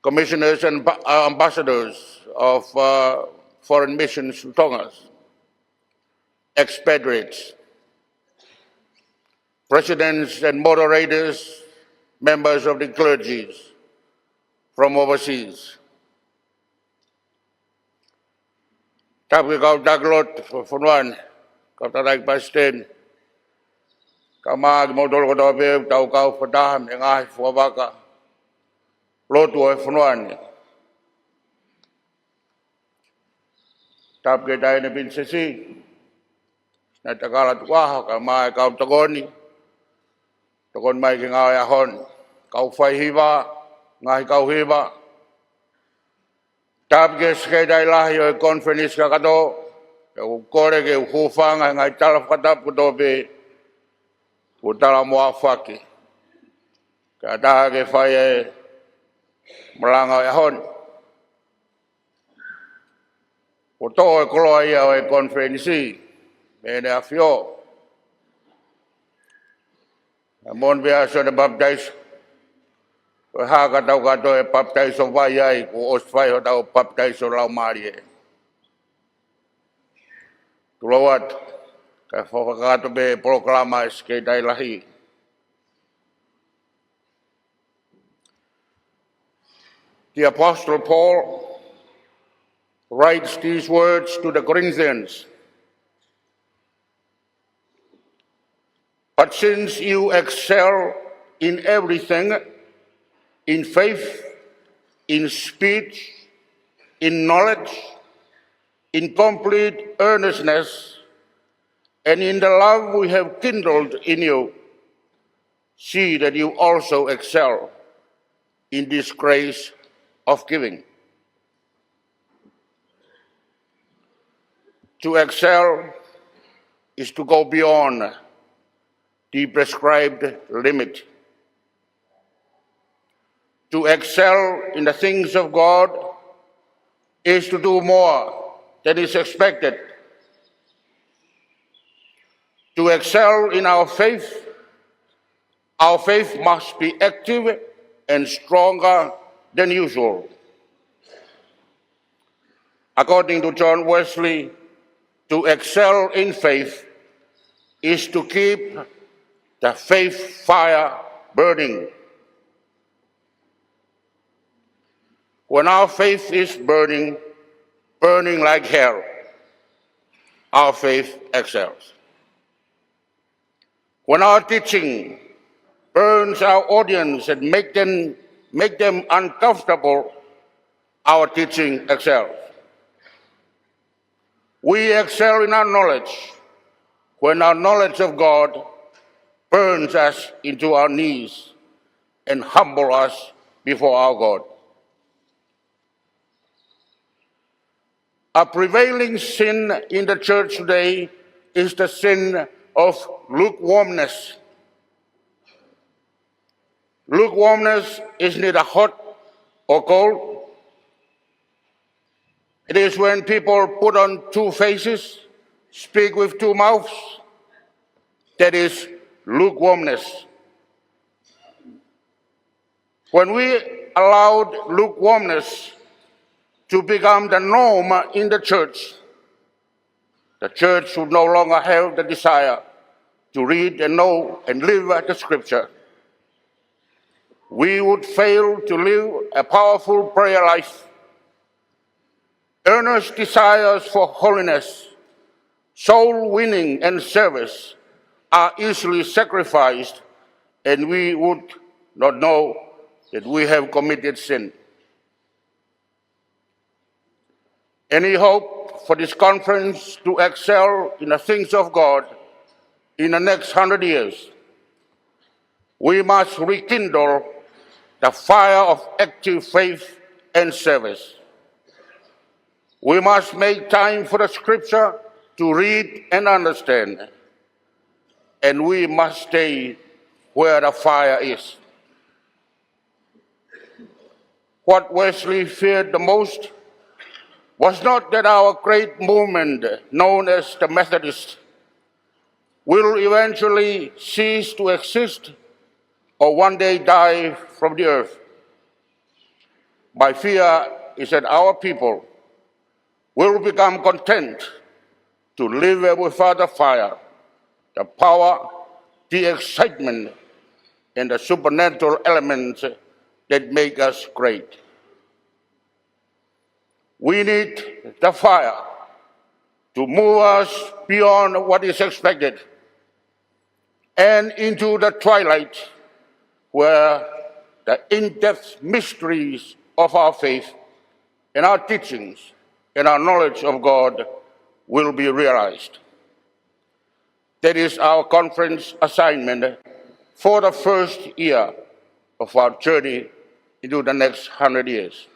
commissioners and ba-, uh, ambassadors of, uh, foreign missions to Tonga, expatriates, presidents and moderators, members of the clergies from overseas. Tapu ki he kau taki lotu ʻo e fonua ni, kau taki palesiteni, kae ʻumaʻā kimoutolu kotoa pē ʻoku tau kau fakataha mei he ngaahi fuavaka lotu ʻo e fonua ni. Tapu ki he Taʻahine Pilinisesi Sinaitakala Tukuʻaho, kae ʻumaʻā e kau tokoni, tokoni mai ki he ngāue ʻaho ni, kau faihiva, ngaahi kau hiva. Tapu ki he Sekelitali Lahi ʻo e Konifelenisi kakato, ʻoku ou kole ke u hūfanga he ngaahi tala fakatapu kotoa pē kuo tala mo aofaki, kae ʻatā ke fai e malanga ʻo e ʻaho ni. Kuo toʻo e koloa ia ʻo e konifelenisi mei heʻene ʻAfio. Naʻe moʻoni pē ʻa Sione Papitaiso. Ko e hā ka tau kātoa e papitaiso vai ai, kuo ʻosi fai hotau papitaiso Laumālie. Tulou atu, kae fakakakato pē e polokalama ʻa e Sekelitali Lahi. The Apostle Paul writes these words to the Corinthians: "But since you excel in everything, in faith, in speech, in knowledge, in complete earnestness, and in the love we have kindled in you, see that you also excel in this grace of giving." To excel is to go beyond the prescribed limit. To excel in the things of God is to do more than is expected. To excel in our faith, our faith must be active and stronger than usual. According to John Wesley, to excel in faith is to keep the faith fire burning. When our faith is burning, burning like hell, our faith excels. When our teaching burns our audience and make them, make them uncomfortable, our teaching excels. We excel in our knowledge when our knowledge of God burns us into our knees and humble us before our God. A prevailing sin in the church today is the sin of lukewarmness. Lukewarmness is neither hot or cold. It is when people put on two faces, speak with two mouths. That is lukewarmness. When we allowed lukewarmness to become the norm in the church, the church would no longer have the desire to read and know and live the scripture. We would fail to live a powerful prayer life, earnest desires for holiness, soul winning, and service are easily sacrificed, and we would not know that we have committed sin. Any hope for this conference to excel in the things of God in the next hundred years, we must rekindle the fire of active faith and service. We must make time for the scripture to read and understand. And we must stay where the fire is. What Wesley feared the most was not that our great movement, known as the Methodists, will eventually cease to exist or one day die from the earth. My fear is that our people will become content to live without the fire, the power, the excitement, and the supernatural elements that make us great. We need the fire to move us beyond what is expected and into the twilight where the in-depth mysteries of our faith and our teachings and our knowledge of God will be realized. That is our conference assignment for the first year of our journey into the next hundred years.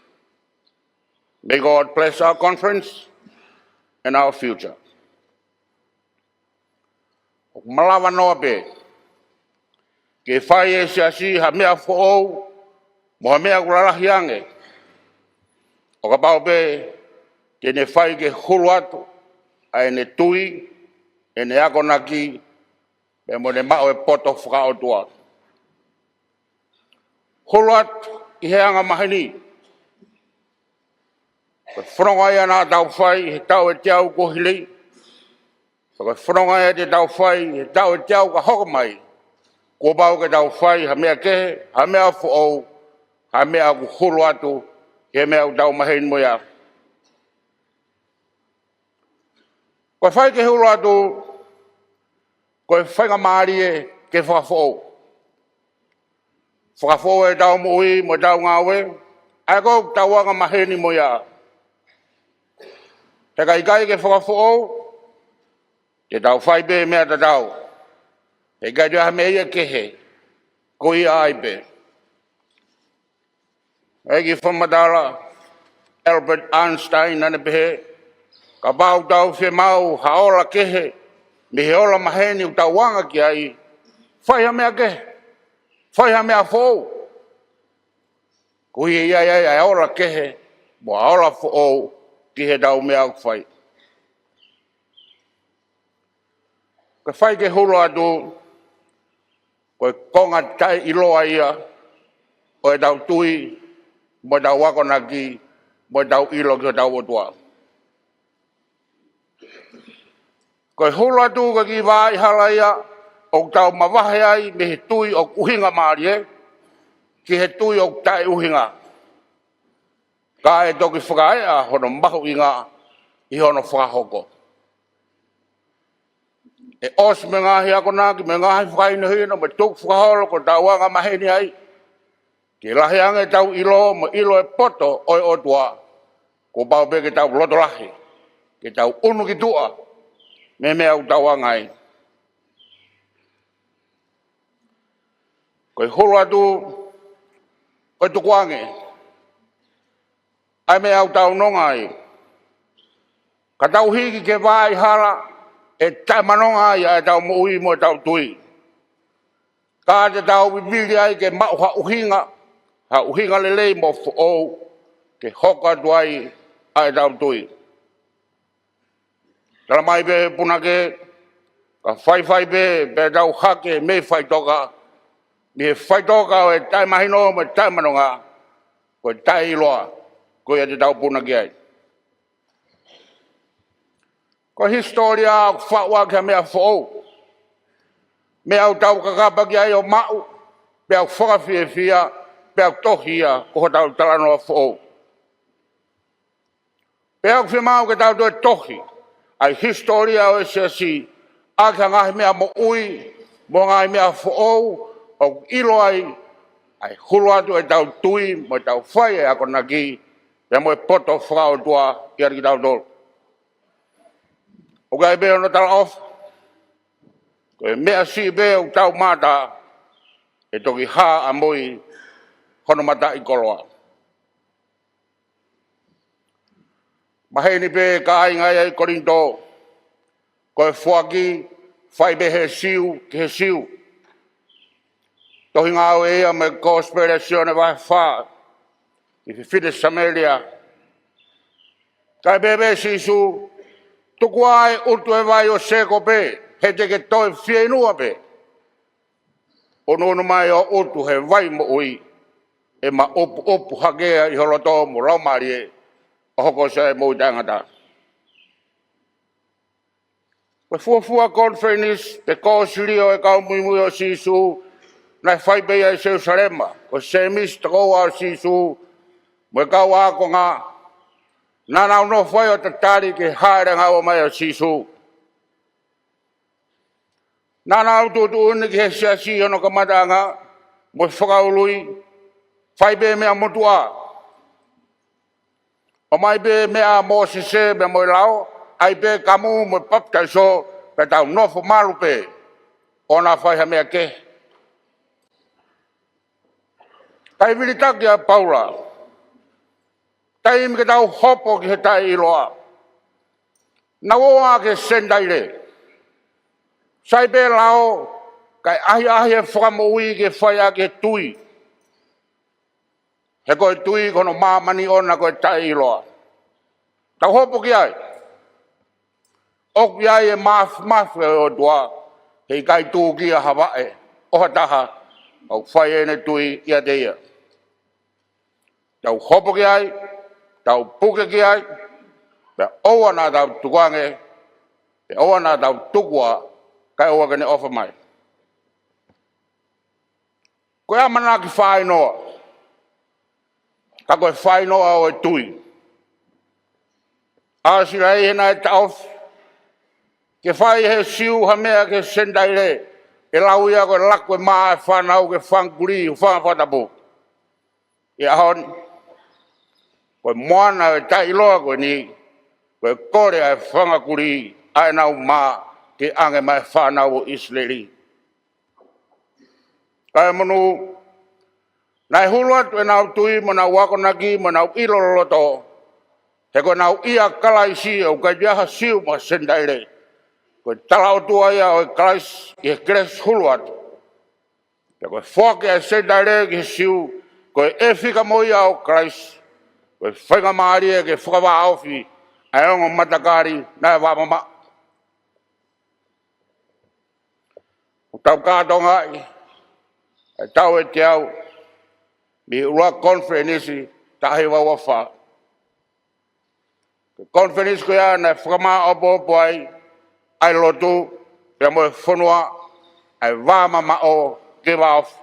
May God bless our conference and our future. ʻOku malava noa pē ke fai ʻe he siasi ha meʻa foʻou mo ha meʻa ʻoku lalahi ange, ʻo kapau pē te ne fai ke hulu atu ʻa ʻene tui, ʻene akonaki, pea mo ʻene maʻu e poto fakaʻotua. Hulu atu ʻi he anga maheni. Ko e fononga ia naʻa tau fai ʻi he taʻu ʻe teau kuo hilei. Ko e fononga ia te tau fai ʻi he taʻu ʻe teau ka hoko mai. Kuo pau ke tau fai ha meʻa kehe, ha meʻa foʻou, ha meʻa ʻoku hulu atu ʻi he meʻa ʻoku tau maheni mo ia. Ko e fai ke hulu atu, ko e faingamālie ke fakafoʻou. Fakafoʻou ʻetau moʻui mo ʻetau ngāue, ʻa ia ko ʻetau anga maheni mo ia. He ka ʻikai ke fakafoʻou, te tau fai pē meʻa tatau. He ʻikai toe ʻi ai ha meʻa ia kehe, ko ia ai pē. ʻEiki fakamatala Albert Einstein naʻa ne pehē, kapau ʻoku tau fiemaʻu ha ola kehe mei he ola maheni ʻoku tau anga ki ai, fai ha meʻa kehe, fai ha meʻa foʻou. Koeʻuhi ʻe ʻi ai ʻa e ola kehe mo e ola foʻou ki heʻetau meʻa ʻoku fai. Ko e fai ke hulu atu, ko e konga taʻeʻiloa ia ʻo ʻetau tui, mo ʻetau akonaki, mo ʻetau ʻilo ki hotau ʻOtua. Ko e hulu atu ko e kiʻi vaʻa hala ia ʻoku tau mavahe ai mei he tui ʻoku ʻuhingamālie ki he tui ʻoku taʻeʻuhinga. Ka ʻe toki fakaeʻa hono mahuʻinga ʻi hono fakahoko. ʻE ʻosi mo e ngaahi akonaki, mo e ngaahi fakahinohino, mo e tukufakaholo ʻoku tau anga maheni ai, ke lahi ange ʻetau ʻilo mo e ʻilo e poto ʻo e ʻOtua, kuo pau pē ke tau loto lahi, ke tau ʻunu ki tuʻa mei he meʻa ʻoku tau anga ai. Ko e hulu atu, ko e tukuange ʻa e meʻa ʻoku tau nonga ai, ka tau hiki ki he vaʻa hala ʻe taʻemanonga ai ʻa ʻetau moʻui mo ʻetau tui. Ka te tau vivili ai ke maʻu ha ʻuhinga, ha ʻuhinga lelei mo foʻou, ke hoko atu ai ʻa ʻetau tui. Tala mai pē he punake, ka faifai pē, pea tau hake mei faʻitoka, mei he faʻitoka ʻo e taʻemahino mo e taʻemanonga, ko e taʻeʻiloa, ko ia te tau puna ki ai. Ko e hisitōlia ʻoku faʻu ʻaki ha meʻa foʻou. Meʻa ʻoku tau kakapa ki ai ʻo maʻu, pea ʻoku fakafiefia, pea ʻoku tohi ia, ko hotau talanoa foʻou. Pea ʻoku fiemaʻu ke tau toe tohi ʻa e hisitōlia ʻo e siasi ʻaki ha ngaahi meʻa moʻui, mo e ngaahi meʻa foʻou, ʻoku ʻilo ai ʻa e hulu atu ʻetau tui, mo ʻetau fai ʻa e akonaki, pea mo e poto fakaʻotua ʻiate kitautolu. ʻOku ʻi ai pē hono talaʻofa, ko e meʻa siʻi pē ʻoku tau mata, ʻe toki hā ʻamui hono mataʻikoloa. Maheni pē kāinga ia ʻi Kolinitō, ko e foaki fai pē he Siu ki he Siu. Tohi ngāue ia mei he Kosipeli ʻa Sione vahe fā, ʻi he fefine Samēlia. Kae pehē pē ʻe Sīsū, tuku ā e ʻutu e vai ʻo Sēkope, he te ke toe fieinua pē. ʻUnuʻunu mai ʻo ʻutu he vai moʻui, ʻe maʻupuʻupu hake ia ʻi ho loto mo laumālie, ʻo hoko ʻo siʻi moʻui taʻengata. Ko e fuofua konifelenisi pe kōsilio ʻo e kau muimui ʻo Sīsū, naʻe fai pē ia ʻi Selusalema, ko Sēmisi tokoua ʻo Sīsū, mo e kau ākonga, naʻa nau nofo ai ʻo tatali ki he hāʻele ngāue mai ʻa Sīsū. Naʻa nau tuʻutuʻuni ki he siasi ʻi hono kamataʻanga, mo e fakaului, fai pē meʻa motuʻa. ʻOmai pē meʻa ʻa Mōsese pea mo e lao, ʻai pē kamu mo e papitaiso, pea tau nofo malu pē, ʻoua naʻa fai ha meʻa kehe. Kae vilitaki ʻa Paula, taimi ke tau hopo ki he taʻeʻiloa. Naʻa nau ō ki he Senitaile. Sai pē lao, kae ʻahiʻahi e fakamoʻui ke fai ʻaki e tui. He ko e tui ko hono māmani ʻona ko e taʻeʻiloa. Tau hopo ki ai. ʻOku ʻi ai e māfimafi ʻo e ʻOtua, heʻikai tūkia ha vaʻe ʻo ha taha, ʻoku fai ʻene tui ʻiate ia. Tau hopo ki ai, tau puke ki ai, pea ʻoua naʻa tau tukuange, pea ʻoua naʻa tau tukua, kae ʻoua ke ne ʻofa mai. Ko e ʻamanaki fainoa, ka ko e fainoa ʻo e tui. ʻAsi ai he naʻe taʻofi ke fai he Siu ha meʻa ki he Senitaile, ʻe lau ia ko e laku e mā e fānau ki he fanga kulī, hūfanga he fakatapu. ʻI he ʻaho ni, ko e moana ʻo e taʻeʻiloa ko eni, ko e kole ʻa e fanga kulī ʻa ʻenau mā ke ʻange maʻa e fānau ʻo ʻIsileli. Kae monū, naʻe hulu atu ʻenau tui mo ʻenau akonaki mo ʻenau ʻilo loloto, he ko ʻenau ʻia Kalaisi ʻoku ʻikai ha Siu mo ha Senitaile. Ko e tala ʻOtua ia ʻo e Kalaisi ʻi he kelesi hulu atu. Pea ko e foaki ʻa e Senitaile ki he Siu, ko e ʻefika mo ia ʻo Kalaisi, ko e faingamālie ke fakavāofi ʻa e ongo matakali naʻe vāmamaʻo. ʻOku tau kātoangaʻi ʻa e taʻu ʻe teau mei he ʻuluaki konifelenisi taha hiva ua fā. Ko e konifelenisi ko ia naʻe fakamāʻopoʻopo ai ʻa e lotu pea mo e fonua, ʻa e vāmamaʻo ke vāofi.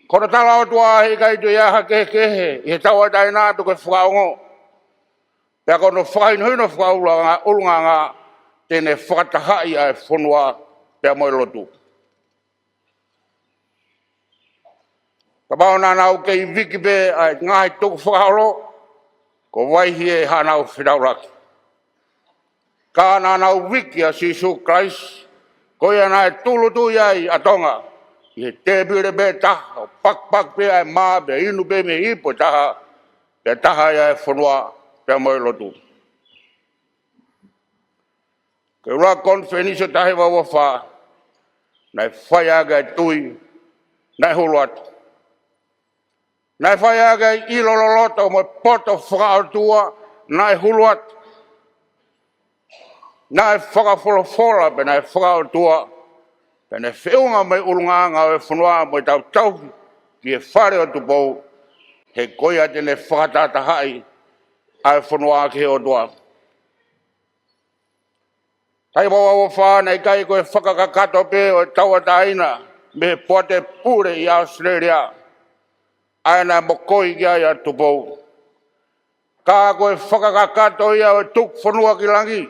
Ko hono tala ʻOtua heʻikai toe ʻi ai ha kehekehe ʻi he tauʻatāina ʻa e toko fakaongo. Pea ko hono fakahinohino fakaʻulungaanga, ʻulungaanga te ne fakatahaʻi ʻa e fonua pea mo e lotu. Kapau naʻa nau kei viki pē ʻa e ngaahi tukufakaholo, ko e vaivai ʻe haʻanau fetaulaki. Ka naʻa nau viki ʻa Sīsū Kalaisi, ko ia naʻe tūʻulutui ai ʻa Tonga ʻi he tēpile pē taha, ʻo pakipaki pē ʻa e mā, pea inu pē mei he ipu ʻe taha, pea taha ia e fonua pea mo e lotu. Ko e ʻuluaki konifelenisi ʻo e taha hiva ua fā, naʻe fai ʻaki ʻa e tui naʻe hulu atu. Naʻe fai ʻaki ʻa e ʻilo loloto mo e poto fakaʻotua naʻe hulu atu. Naʻe fakafolofola pea naʻe fakaʻotua, pea naʻe feʻunga mo e ʻulungaanga ʻo e fonua mo ʻetau tauhi ki he fale ʻo Tupou, he ko ia te ne fakatahatahaʻi ʻa e fonua ki he ʻOtua. Taha hiva ua ua fā naʻe ʻikai ko e fakakakato pē ʻo e tauʻatāina mei he poate pule ʻi ʻAositelēlia ʻa ē naʻe mokoi ki ai ʻa Tupou, ka ko e fakakakato ia ʻo e tuku fonua ki langi,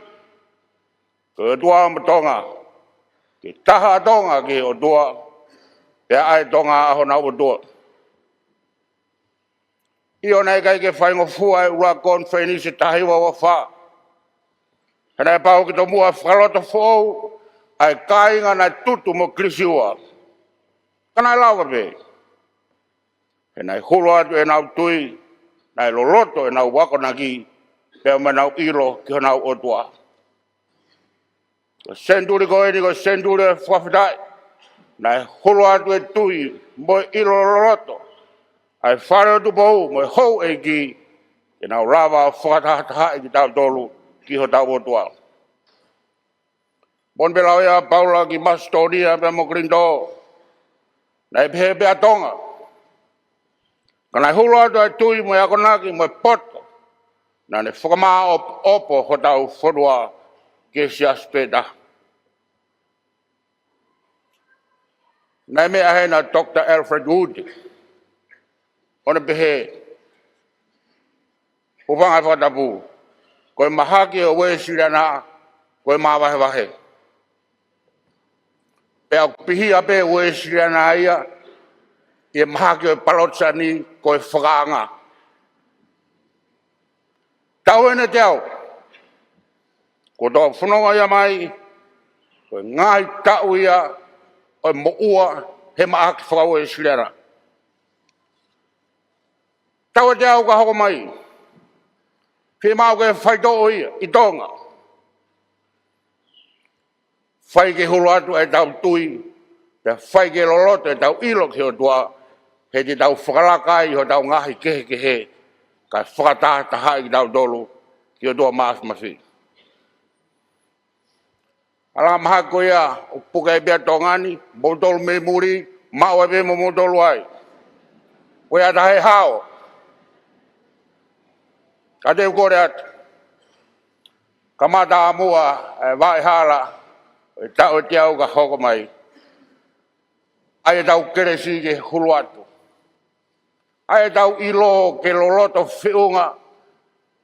ko e ʻOtua mo Tonga, ke taha ʻa Tonga ki he ʻOtua, pea ʻa e Tonga ʻa honau ʻOtua. ʻIo, naʻe ʻikai ke faingofua e ʻuluaki konifelenisi ʻo e taha hiva ua fā, he naʻe pau ke tomuʻa fakalotofoʻou ʻa e kāinga naʻe tutu mo Kilisiua. Ka naʻe lava pē, he naʻe hulu atu ʻenau tui, naʻe loloto ʻenau akonaki, pea mo ʻenau ʻilo ki honau ʻOtua. Ko e senituli ko eni ko e senituli ʻo e fakafetaʻi, naʻe hulu atu e tui mo e ʻilo loloto ʻa e fale ʻo Tupou mo e houʻeiki, ke nau lava ʻo fakatahatahaʻi kitautolu ki hotau ʻOtua. Moʻoni pē lau ia ʻa Paula ki Masitōnia pea mo Kolinitō, naʻe pehē pē ʻa Tonga. Ka naʻe hulu atu ʻa e tui mo e akonaki mo e poto, naʻa ne fakamāʻopoʻopo hotau fonua ki he siasi pē taha. Naʻe meʻa heni ʻa Doctor Alfred Wood, ʻo ne pehē, hūfanga he fakatapu, ko e mahaki ʻo e Uēsiliana ko e māvahevahe. Pea ʻoku pihia pē Uēsiliana ia ʻi he mahaki ʻo e Palotisani ko e fakaanga. Taʻu ʻe teau kuo tō fononga ia mai, ko e ngaahi taʻu ia ʻo e moʻua he mahaki faka-Uēsiliana. Taʻu ʻe teau ka hoko mai, fiemaʻu ke faitoʻo ia ʻi Tonga. Fai ke hulu atu ʻetau tui, pea fai ke loloto ʻetau ʻilo ki he ʻOtua, he te tau fakalaka ai hotau ngaahi kehekehe, kae fakatahatahaʻi kitautolu ki he ʻOtua Māfimafi. ʻAla mahaki ko ia ʻoku puke ai pē ʻa Tonga ni, moutolu mei muli, maʻu ai pē mo moutolu ai. Ko ia tahe hao. Ka te u kole atu, kamata ʻa muʻa e vaʻe hala ʻo e taʻu ʻe teau ka hoko mai. ʻAi ʻetau kelesi ke hulu atu. ʻAi ʻetau ʻilo ke loloto feʻunga,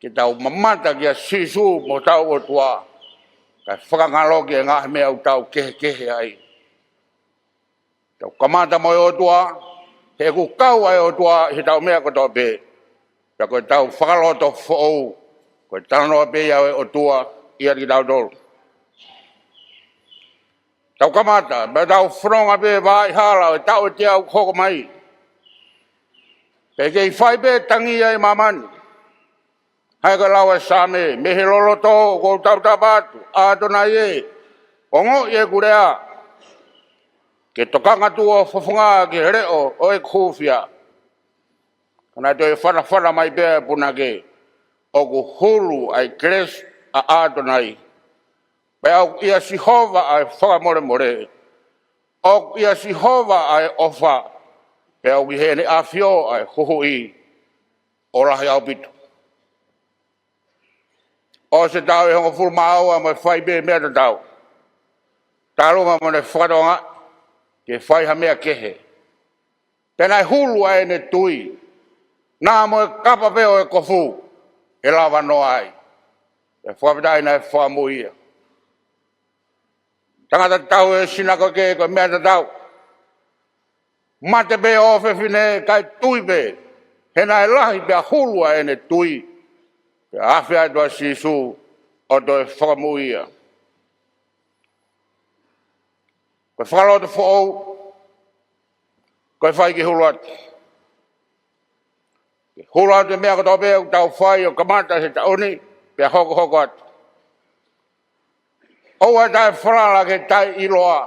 ke tau mamata kia Sīsū mo hotau ʻOtua, kae fakangaloki e ngaahi meʻa ʻoku tau kehekehe ai. Tau kamata mo e ʻOtua, he ʻoku kau ʻa e ʻOtua ʻi heʻetau meʻa kotoa pē. Pea ko ʻetau fakalotofoʻou, ko e talanoa pē ia ʻo e ʻOtua ʻiate kitautolu. Tau kamata, pea tau fononga pē vaʻe hala ʻo e taʻu ʻe teau hoko mai. Pea kei fai pē tangi ia ʻi māmani. Hangē ko e lau ʻa e Saame, mei he loloto ʻoku ou tautapa atu, ʻAtonai ē, ongoʻi ʻeku lea. Ke tokanga tuʻu ho fofonga ki he leʻo ʻo ʻeku hūfia. Ka naʻe toe fanafana mai pē ʻa e punake, ʻoku hulu ʻa e kelesi ʻa ʻAtonai. Pea ʻoku ʻia Sihova ʻa e fakamolemole. ʻOku ʻia Sihova ʻa e ʻofa. Pea ʻoku ʻi heʻene ʻafio ʻa e huhuʻi ʻo lahi ʻaupito. ʻOsi e taʻu ʻe hongofulu mā ua mo e fai pē meʻa tatau. Talu mo ʻene fakatokangaʻi ke fai ha meʻa kehe. Pea naʻe hulu ʻa ʻene tui. Naʻa mo e kapa pē ʻo e kofu ʻe lava noa ai. Pea fakafetaʻi naʻe fakamoʻui ia. Tangata tatau ʻi he sinakoke ko e meʻa tatau. Mate pē ʻofefine kae tui pē. He naʻe lahi pea hulu ʻa ʻene tui. Pea afe atu ʻa Sīsū ʻo toe fakamoʻui ia. Ko e fakalotofoʻou, ko e fai ke hulu atu. Ke hulu atu e meʻa kotoa pē ʻoku tau fai ʻo kamata he taʻu ni, pea hokohoko atu. ʻOua ʻe taʻefalala ki he taʻeʻiloa,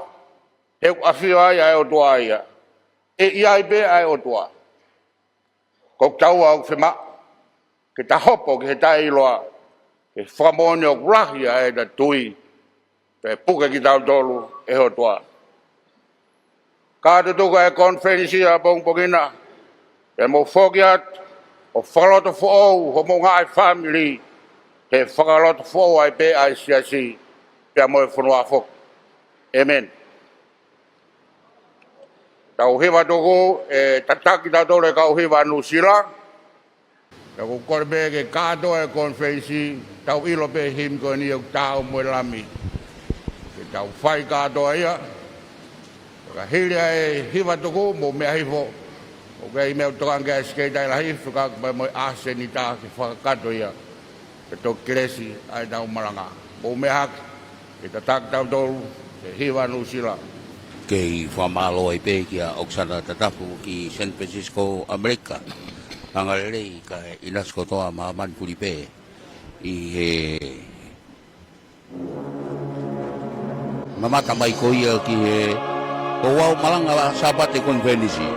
he ʻoku ʻafio ai ʻa e ʻOtua ia. ʻE ʻi ai pē ʻa e ʻOtua. Ko e taua ʻoku fiemaʻu ke ta hopo ki he taʻeʻiloa, ke fakamoʻoni ʻoku lahi ʻa ʻeta tui, pea puke kitautolu ʻe he ʻOtua. Ka tutuku ʻa e konifelenisi ʻapongipongi na, pea mou foki atu ʻo fakalotofoʻou homou ngaahi fāmili, he fakalotofoʻou ai pē ʻa e siasi pea mo e fonua foki. ʻĒmeni. Tau hiva tuku, ʻe tataki kitautolu ʻe he kau hiva Nuʻusila. Pea ʻoku ou kole pē ke kātoa e konifelenisi, tau ʻilo pē himi ko eni ʻoku taau mo e Lami. Ke tau fai kātoa ia. Ka hili ʻa e hiva tuku, mou meʻa hifo. ʻOku ʻi ai e meʻa ʻoku tokanga ki ai ʻa e Sekelitali Lahi, fekauʻaki pē mo e ʻasenita ke fakakakato ia. Ke toki kelesi ʻa ʻetau malanga. Mou meʻa hake, ke tataki kitautolu ʻe he hiva Nuʻusila. Kei fakamālō ai pē kia ʻOkesana Tatafu ki San Francisco, ʻAmelika. Angalelei kae ʻinasi kotoa māmani puli pē ʻi he mamata mai ko ia ki he ouau malanga Sāpate konifelenisi.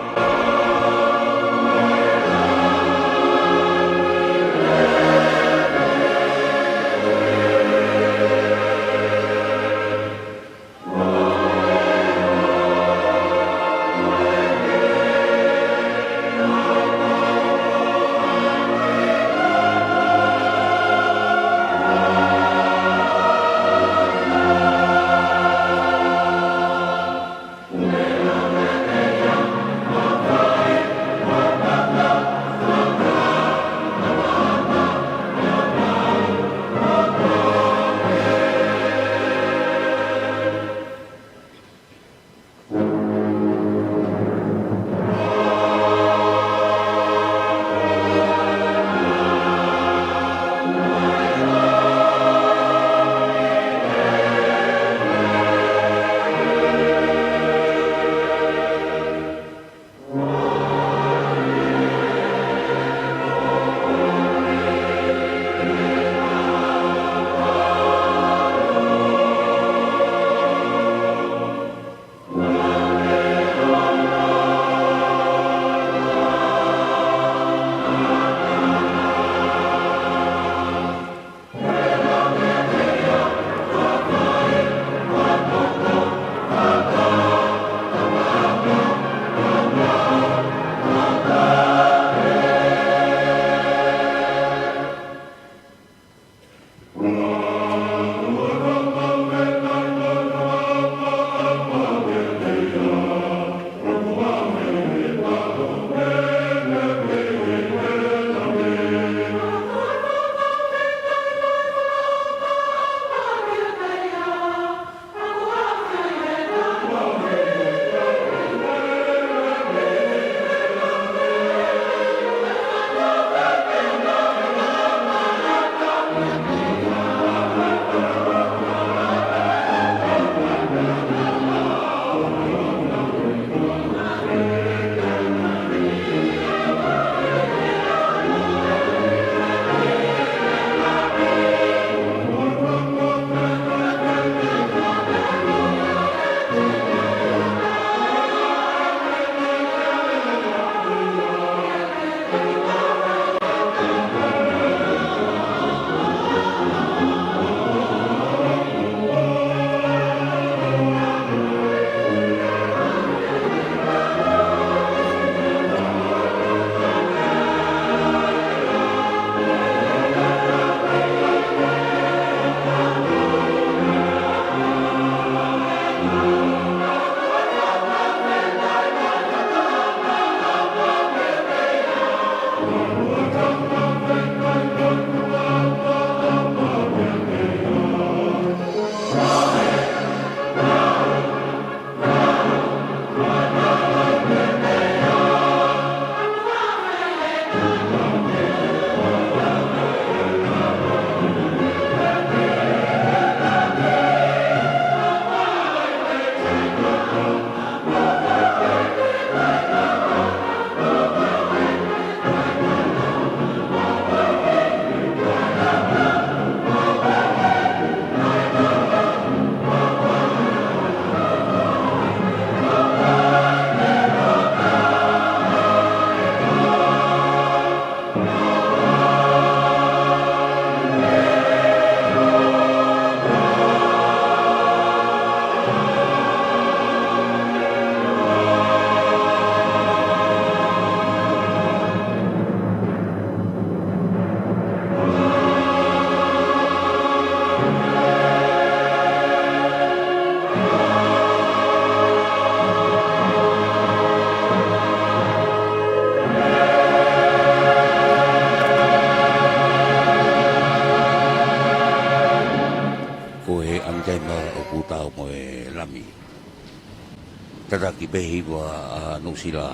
Pē hiva ʻa Nuʻusila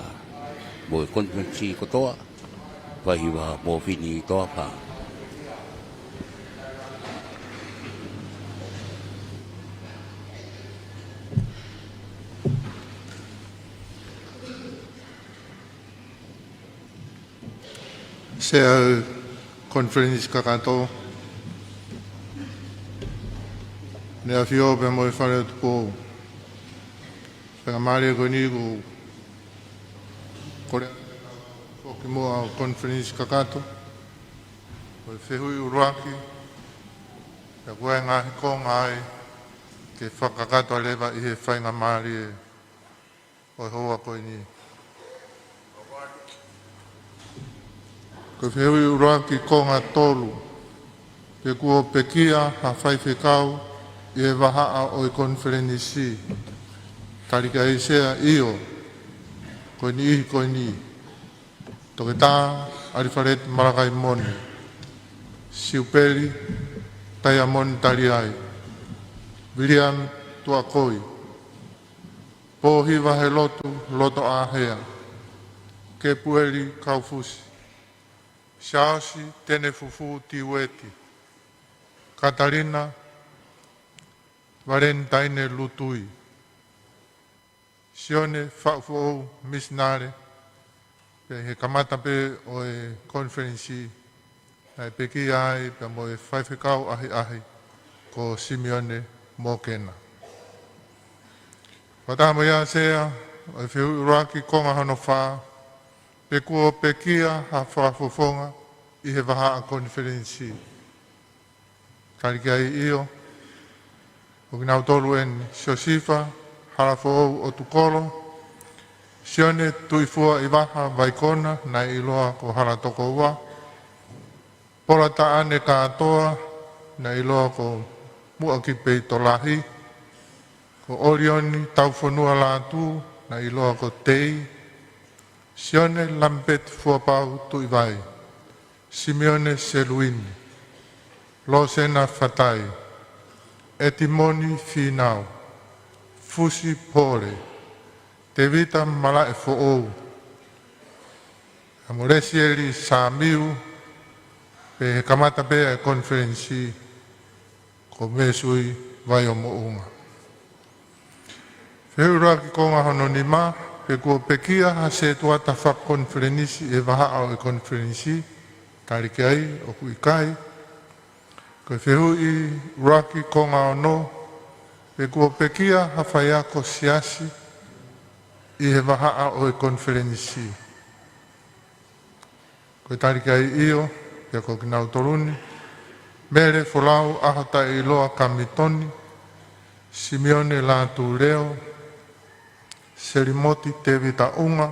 mo e konifelenisi kotoa, pē hiva mo Fini Toafa. Sea ʻo e konifelenisi kakato, ʻEne ʻAfio pea mo e Fale ʻo Tupou. Faingamālie ko eni ʻoku ou kole atu ke foki muʻa ʻa e konifelenisi kakato ʻo e fehuʻi ʻuluaki, pea ko e ngaahi konga ia ke fakakakato leva ʻi he faingamālie ʻo e houa ko eni. Ko e fehuʻi ʻuluaki, konga tolu: Pe kuo pekia ha faifekau ʻi he vahaʻa ʻo e konifelenisi? Tali ki ai, sea, ʻio, ko e niʻihi ko eni: Toketā ʻAlifeleti Malakai Moni, Siupeli Taiamoni Taliai, Viliami Tuakoi, Pōhiva Helotu Lotoʻāhea, Kepueli Kaufusi, Siaosi Tenefufū Tiueti, Katalina Valentine Lutui, Sione Faʻufoʻou Misinale. Pea ʻi he kamata pē ʻo e konifelenisi, naʻe pekia ai pea mo e faifekau ʻahiʻahi ko Simione Mokena. Fakataha mo ia, sea, ʻo e fehuʻi ʻuluaki, konga hono fā: Pe kuo pekia ha fakafofonga ʻi he vahaʻa konifelenisi? Tali ki ai, ʻio, ko kinautolu eni: Siosifa Halafoʻou ʻOtukolo, Sione Tuʻifua ʻIvaha Vaikona, naʻe ʻiloa ko Halatokoua, Pola Taʻane Kātoa, naʻe ʻiloa ko Muʻakipeitolahi, ko ʻOlioni Taufonua Lātū, naʻe ʻiloa ko Tei, Sione Lamipeti Fuapau Tuʻivai, Simione Seluini, Losena Fatai, ʻEtimoni Fīnau, Fusi Pole, Tevita Malaʻefoʻou, pea mo Lesieli Samiu. Pea ʻi he kamata pē ʻa e konifelenisi, ko Mēsui Vaiomoʻunga. Fehuʻi ʻuluaki, konga hono nima: Pe kuo pekia ha setuata fakakonifelenisi ʻi he vahaʻa ʻo e konifelenisi? Tali ki ai, ʻoku ʻikai. Ko e fehuʻi ʻuluaki, konga ono: Pe kuo pekia ha faiako siasi ʻi he vahaʻa ʻo e konifelenisi? Ko e tali ki ai, ʻio, pea ko kinautolu ni: Mele Folau ʻAhotaʻiloa Kamitoni, Simione Lātūleo, Selimoti Tevita ʻUnga,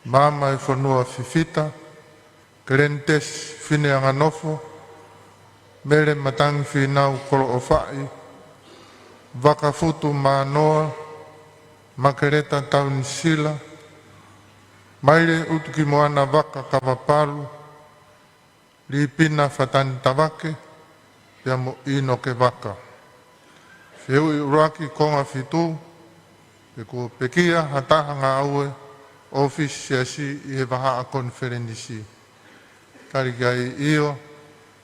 Maama ʻi Fonua Fifita, Kelenitesi Fineanganofo, Mele Matangi Fīnau Koloʻofaʻi, Vakafutu Mānoa, Makeleta Taunisila, Maile ʻUtukimoana Vaka Kavapalu, Lipina Fatani Tavake, pea mo ʻInoke Vaka. Fehuʻi ʻuluaki, konga fitu: Pe kuo pekia ha taha ngāue ʻōfisi siasi ʻi he vahaʻa konifelenisi? Tali ki ai, ʻio,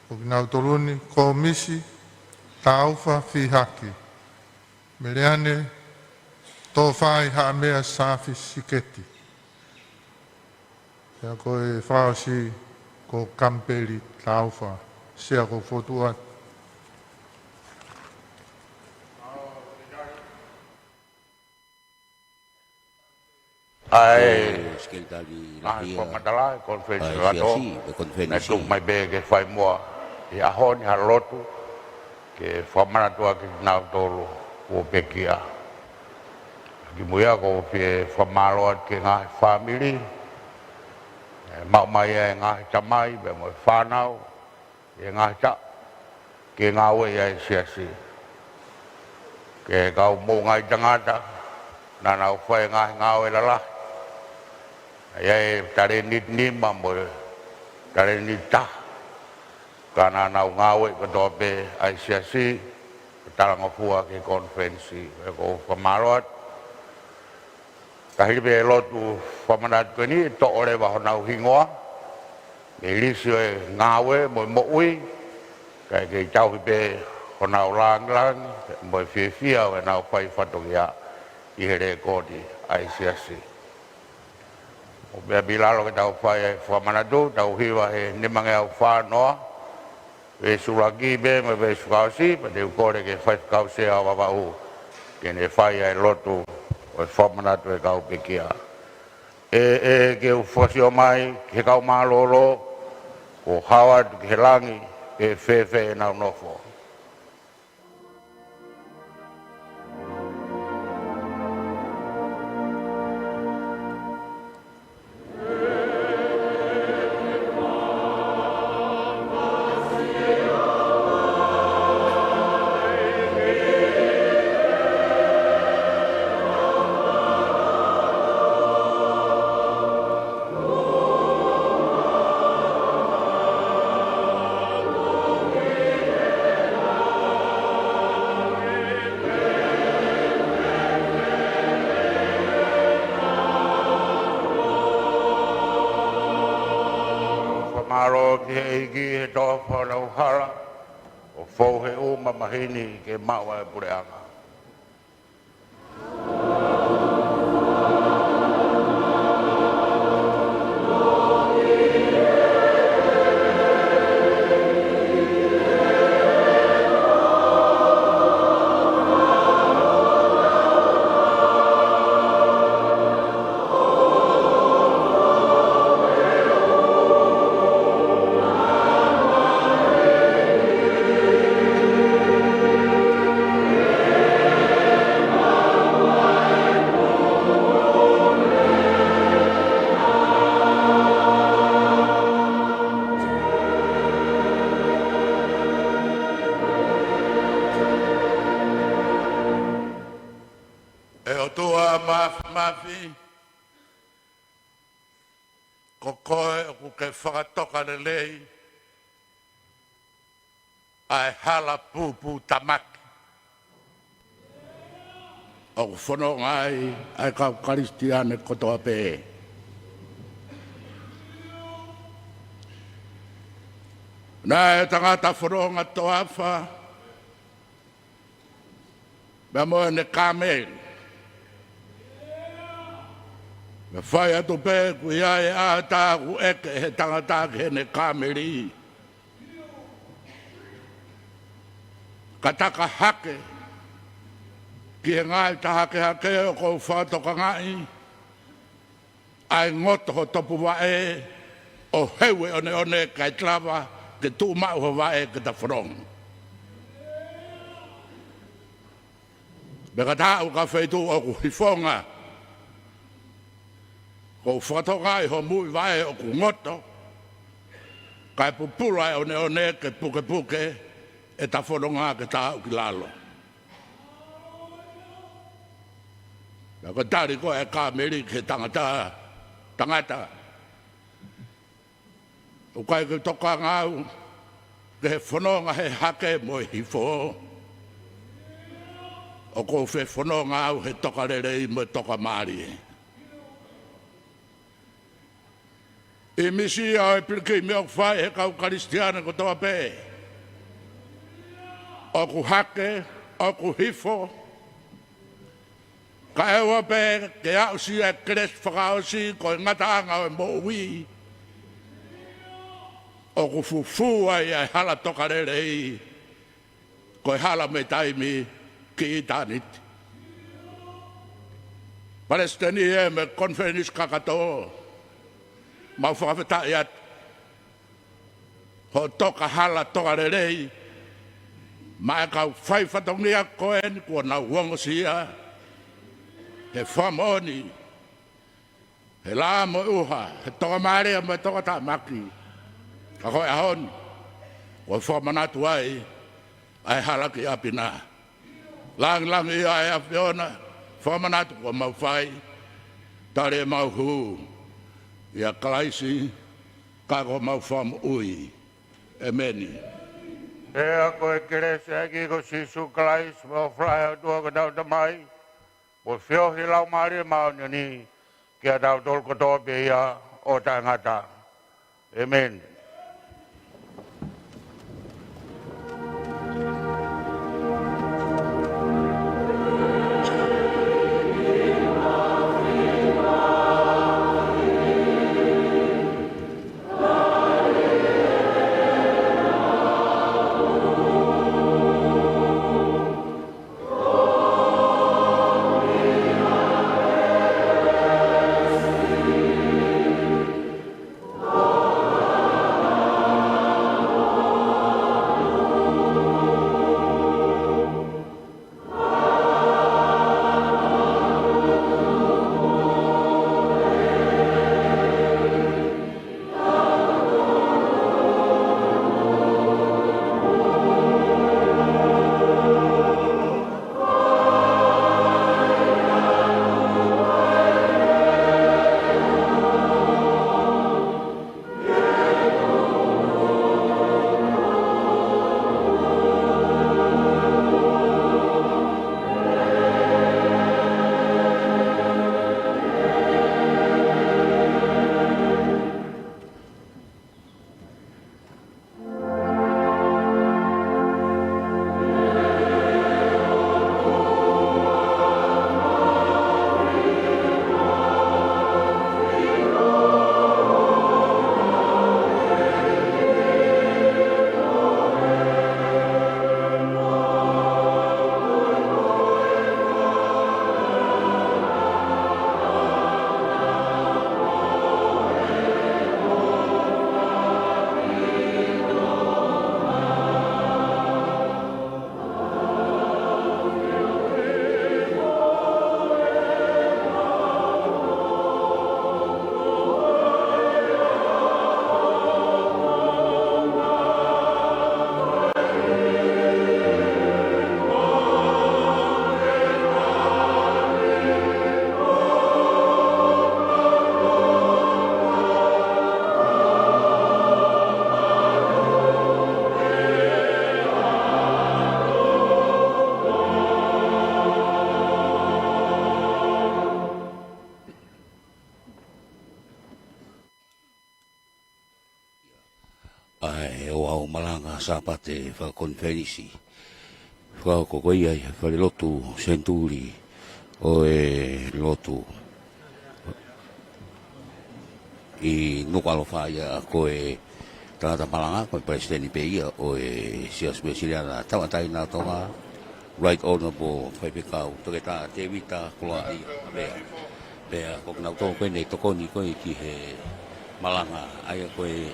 ko kinautolu ni: Kōmisi Taufa Fihaki, Meleane Tōfai Haʻamea Saafi Siketi, pea ko e fakaʻosi ko Kamipeli Taufa. Sea, ʻoku ou fokotuʻu atu. ʻA e, ʻa e Sekelitali Lahi ʻa e Fakamatala ʻa e Konifelenisi Kakato, naʻe tuku mai pē ke fai muʻa ʻi he ʻaho ni ha lotu ke fakamanatua kinautolu kuo pekia. Kimuʻa ia ʻoku ou fie fakamālō atu ki he ngaahi fāmili, ʻe, maʻu mai ʻa e ngaahi tamai pea mo e fānau, ʻi he ngaahi taʻu ke ngāue ʻi he siasi. Ki he kau moʻungaʻi tangata naʻa nau fai e ngaahi ngāue lalahi, ʻa ia ʻe talēniti nima mo e talēniti taha, ka naʻa nau ngāue kotoa pē ʻi he siasi, ʻo talangofua ki he konifelenisi. ʻOku ou fakamālō atu. Ka hili pē lotu fakamanatu ko eni, ʻe toʻo leva honau hingoa mei he lisi ʻo e ngāue mo e moʻui, kae kei tauhi pē honau lāngilangi mo e fiefia ʻo ʻenau fai fatongia ʻi he lēkooti ʻa e Siasi. ʻOku pea pīlalo ke tau fai e fakamanatu, tau hiva he nimangeau fā noa, veesi ʻuluaki pea mo e veesi fakaʻosi, pea te u kole ki he faifekau sea ʻo Vavaʻu ke ne fai ʻa e lotu ʻo e fakamanatu ʻa e kau pekia. ʻE, ʻe, ke u fakasio mai ki he kau mālōlō, kuo hao atu ki he langi, ʻe fēfē ʻenau nofo. Fakamālō ki he ʻEiki he toʻo ʻa honau hala, ʻo fou he ʻū mamahi ni ke maʻu ʻa e puleʻanga. ʻE ʻOtua Māfimafi, ko koe ʻoku ke fakatokalelei ʻa e hala pūpū tamaki ʻoku fononga ai ʻa e kau Kalisitiane kotoa pē. Naʻe tangata fononga toafa pea mo ʻene kāmeli. Pea fai atu pē kuo ʻi ai e ʻātā kuo ʻeke ʻe he tangata ki heʻene kāmeli, ka taka hake ki he ngaahi tahake hake ʻoku ou fakatokangaʻi ʻa e ngoto ho topuvaʻe ʻo heu e ʻoneʻone kae lava ke tuʻu maʻu ho vaʻe ke ta fononga. Pea ka ta aʻu ki ha feituʻu ʻoku hifonga, ʻoku ou fakatokangaʻi ho muivaʻe ʻoku ngoto, kae pupula e ʻoneʻone ke pukepuke ʻeta fononga ke ta aʻu ki lalo. Pea ko e tali ko ē ʻa e kāmeli ki he tangata, tangata, ʻoku ʻikai ke u tokanga au ki he fononga he hake mo e hifo. ʻOku ou fefononga au he tokalelei mo e tokamālie. ʻI he misi ʻo e pilikimi ʻoku fai ʻe he kau Kalisitiane kotoa pē, ʻoku hake, ʻoku hifo, kae ʻoua pē ke aʻusia e kelesi fakaʻosi ko e ngataʻanga ʻo e moʻui, ʻoku fufū ai ʻa e hala tokalelei, ko e hala mei taimi ki ʻitāniti. Palesiteni ē mo e konifelenisi kakato, mau fakafetaʻi atu hoʻo toka hala tokalelei maʻa e kau fai fatongia ko eni kuo nau ongosia he fakamoʻoni he lā mo e ʻuha, he tokamālie mo e tokatamaki. Ka ko e ʻaho ni, ʻoku fakamanatu ai ʻa e hala ki ʻapi na. Langilangiʻia ʻa e ʻAfiona, fakamanatu kuo mau fai, tali ʻemau hū ʻia Kalaisi, ka ko homau Fakamoʻui. ʻEmeni. Pea ko e kelesi ʻa e ʻEiki ko Sīsū Kalaisi, mo e ʻofa ʻa e ʻOtua ko hotau Tamai, Mo e feohi ʻa e Laumālie Māʻoniʻoni, kiate kitautolu kotoa pē ia ʻo taʻengata. ʻĒmeni. ʻA e ouau malanga Sāpate fakakonifelenisi. Fakahoko ko ia ʻi he falelotu Senituli ʻo e lotu ʻi Nukuʻalofa ia. Ko e tangata malanga, ko e palesiteni pē ia ʻo e Siasi Uēsiliana Tauʻatāina ʻo Tonga, Right Honourable Faifekau Toketā Tēvita Koloaʻia Havea. Pea ko kinautolu ko eni ʻe tokoni ko ē ki he malanga, ʻa ia ko e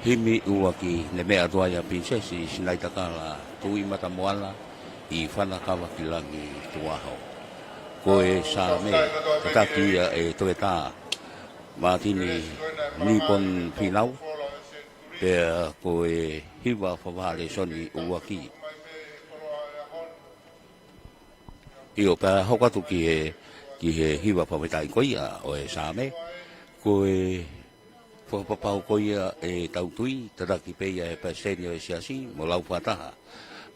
himi ʻuluaki, Ne Meʻa Atu Ai ʻa Pilinisesi Sinaitakala Tuʻimatamoana, ʻi Fana Kava ki Langi Tuʻaho. Ko e Saame, tataki ia ʻe Toketā Mātini Nipon Fīnau, pea ko e hiva fakavaha lēsoni ʻuluaki. ʻIo, pea hoko atu ki he, ki he hiva fakafetaʻi ko ia ʻo e Saame, ko e fakapapau ko ia ʻetau tui, tataki pē ia ʻe he palesiteni ʻo e Siasi, mo lau fakataha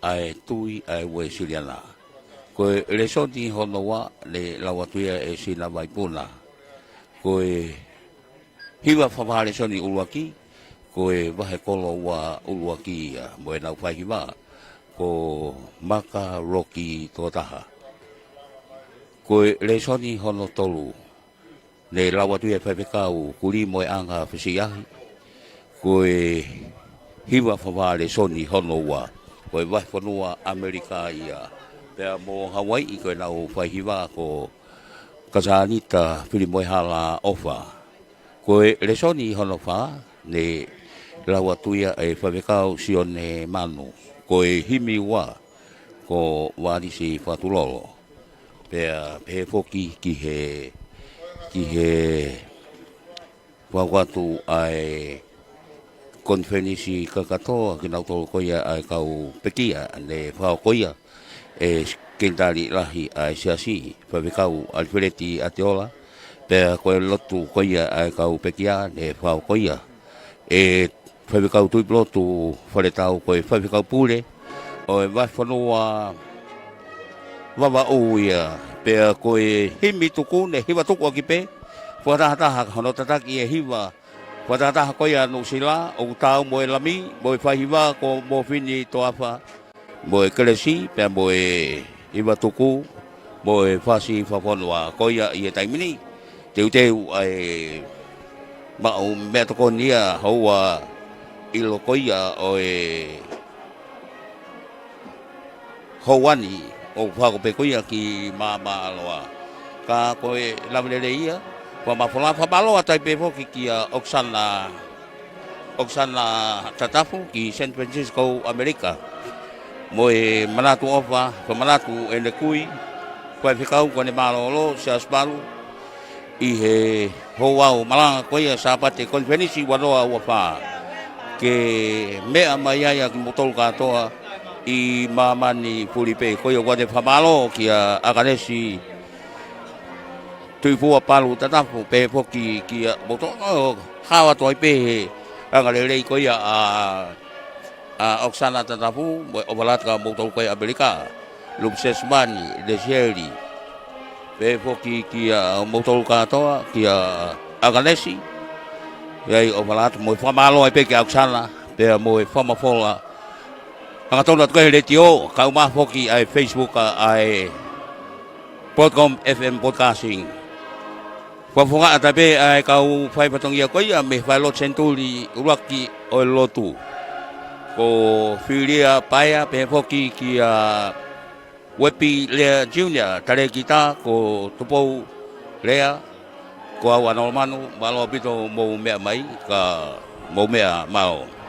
ʻa e tui ʻa e Uēsiliana. Ko e lēsoni hono ua, ne lau atu ia ʻe Sina Vaipuna. Ko e hiva fakavaha lēsoni ʻuluaki, ko e vahe kolo ua ʻuluaki ia, mo ʻenau faihiva, ko Maka Loki Tokotaha. Ko e lēsoni hono tolu, ne lau atu ia ʻe Faifekau Kulimoeʻanga Fesiʻiahi, ko e hiva fakavaha lēsoni hono ua, ko e vahefonua ʻAmelika ia, pea mo Hauaiʻi, ko ʻenau faihiva ko Kasanita Filimoehala ʻOfa. Ko e lēsoni hono fā, ne lau atu ia ʻe Faifekau Sione Manu, ko e himi ua, ko Vanisi Fatulolo. Pea pehē foki ki he, ki he fakahoko atu ʻa e konifelenisi kakato, kinautolu ko ia ʻa e kau pekia, ne fakahoko ia ʻe he Sekelitali Lahi ʻa e Siasi, Faifekau ʻAlifeleti ʻAteola, pea ko e lotu ko ia ʻa e kau pekia, ne fakahoko ia ʻe Faifekau Tuʻipulotu Faletau, ko e Faifekau Pule ʻo e vahefonua Vavaʻu ia, Pea ko e himi tuku, ne hiva tuku ʻaki pē. Fakatahataha hono tataki e hiva fakatahataha ko ia ʻa Nuʻusila, ʻoku taau mo e lami, mo e faihiva ko Mofini Toafa, mo e kelesi, pea mo e hiva tuku, mo e fasi fakafonua. Ko ia ʻi he taimi ni, teuteu ʻa e maʻu meʻatokoni ia, houa ʻilo ko ia ʻo e houa ni, ʻoku fakapē ko ia ki Māmāloa. Ka ko e lave lelei ia, fakamafola, fakamālō atu ai pē foki kia ʻOkisana, ʻOkisana Tatafu ki San Francisco, ʻAmelika. Mo e manatu ʻofa, fakamanatu ʻene kui, faifekau ko ʻene mālōlō, Siaosi Palu, ʻi he houau malanga ko ia Sāpate Konifelenisi ua noa ua fā. Ke meʻa mai ai ʻa kimoutolu kātoa ʻi māmani fuli pē. Ko ia ʻoku ou fakamālō kia ʻAkanesi Tuʻifua Palu Tatafu, pehē foki kia moutolu, ʻo hao atu ai pē he anga lelei ko ia ʻa ʻa ʻOkisana Tatafu, mo e ʻofa lahi atu kia moutolu ko ia ʻAmelika, Lupe Sesimani, Lesieli, pehē foki kia moutolu kātoa, kia ʻAkanesi. ʻI ai ʻofa lahi atu mo e fakamālō ai pē kia ʻOkisana, pea mo e fakamafola. Angatonu atu ko e letiō, kae ʻumaʻā foki ʻa e Facebook ʻa e Broadcom F M Broadcasting. Fakafofonga atu pē ʻa e kau faifatongia ko ia mei he falelotu Senituli ʻUluaki ʻo e lotu, ko Filia Paea, pehē foki kia Uepi Lea Junior, talēkita, ko Tupou Lea, ko au ʻAnolo Manu, mālō ʻaupito mou meʻa mai, ka mou meʻa maʻu.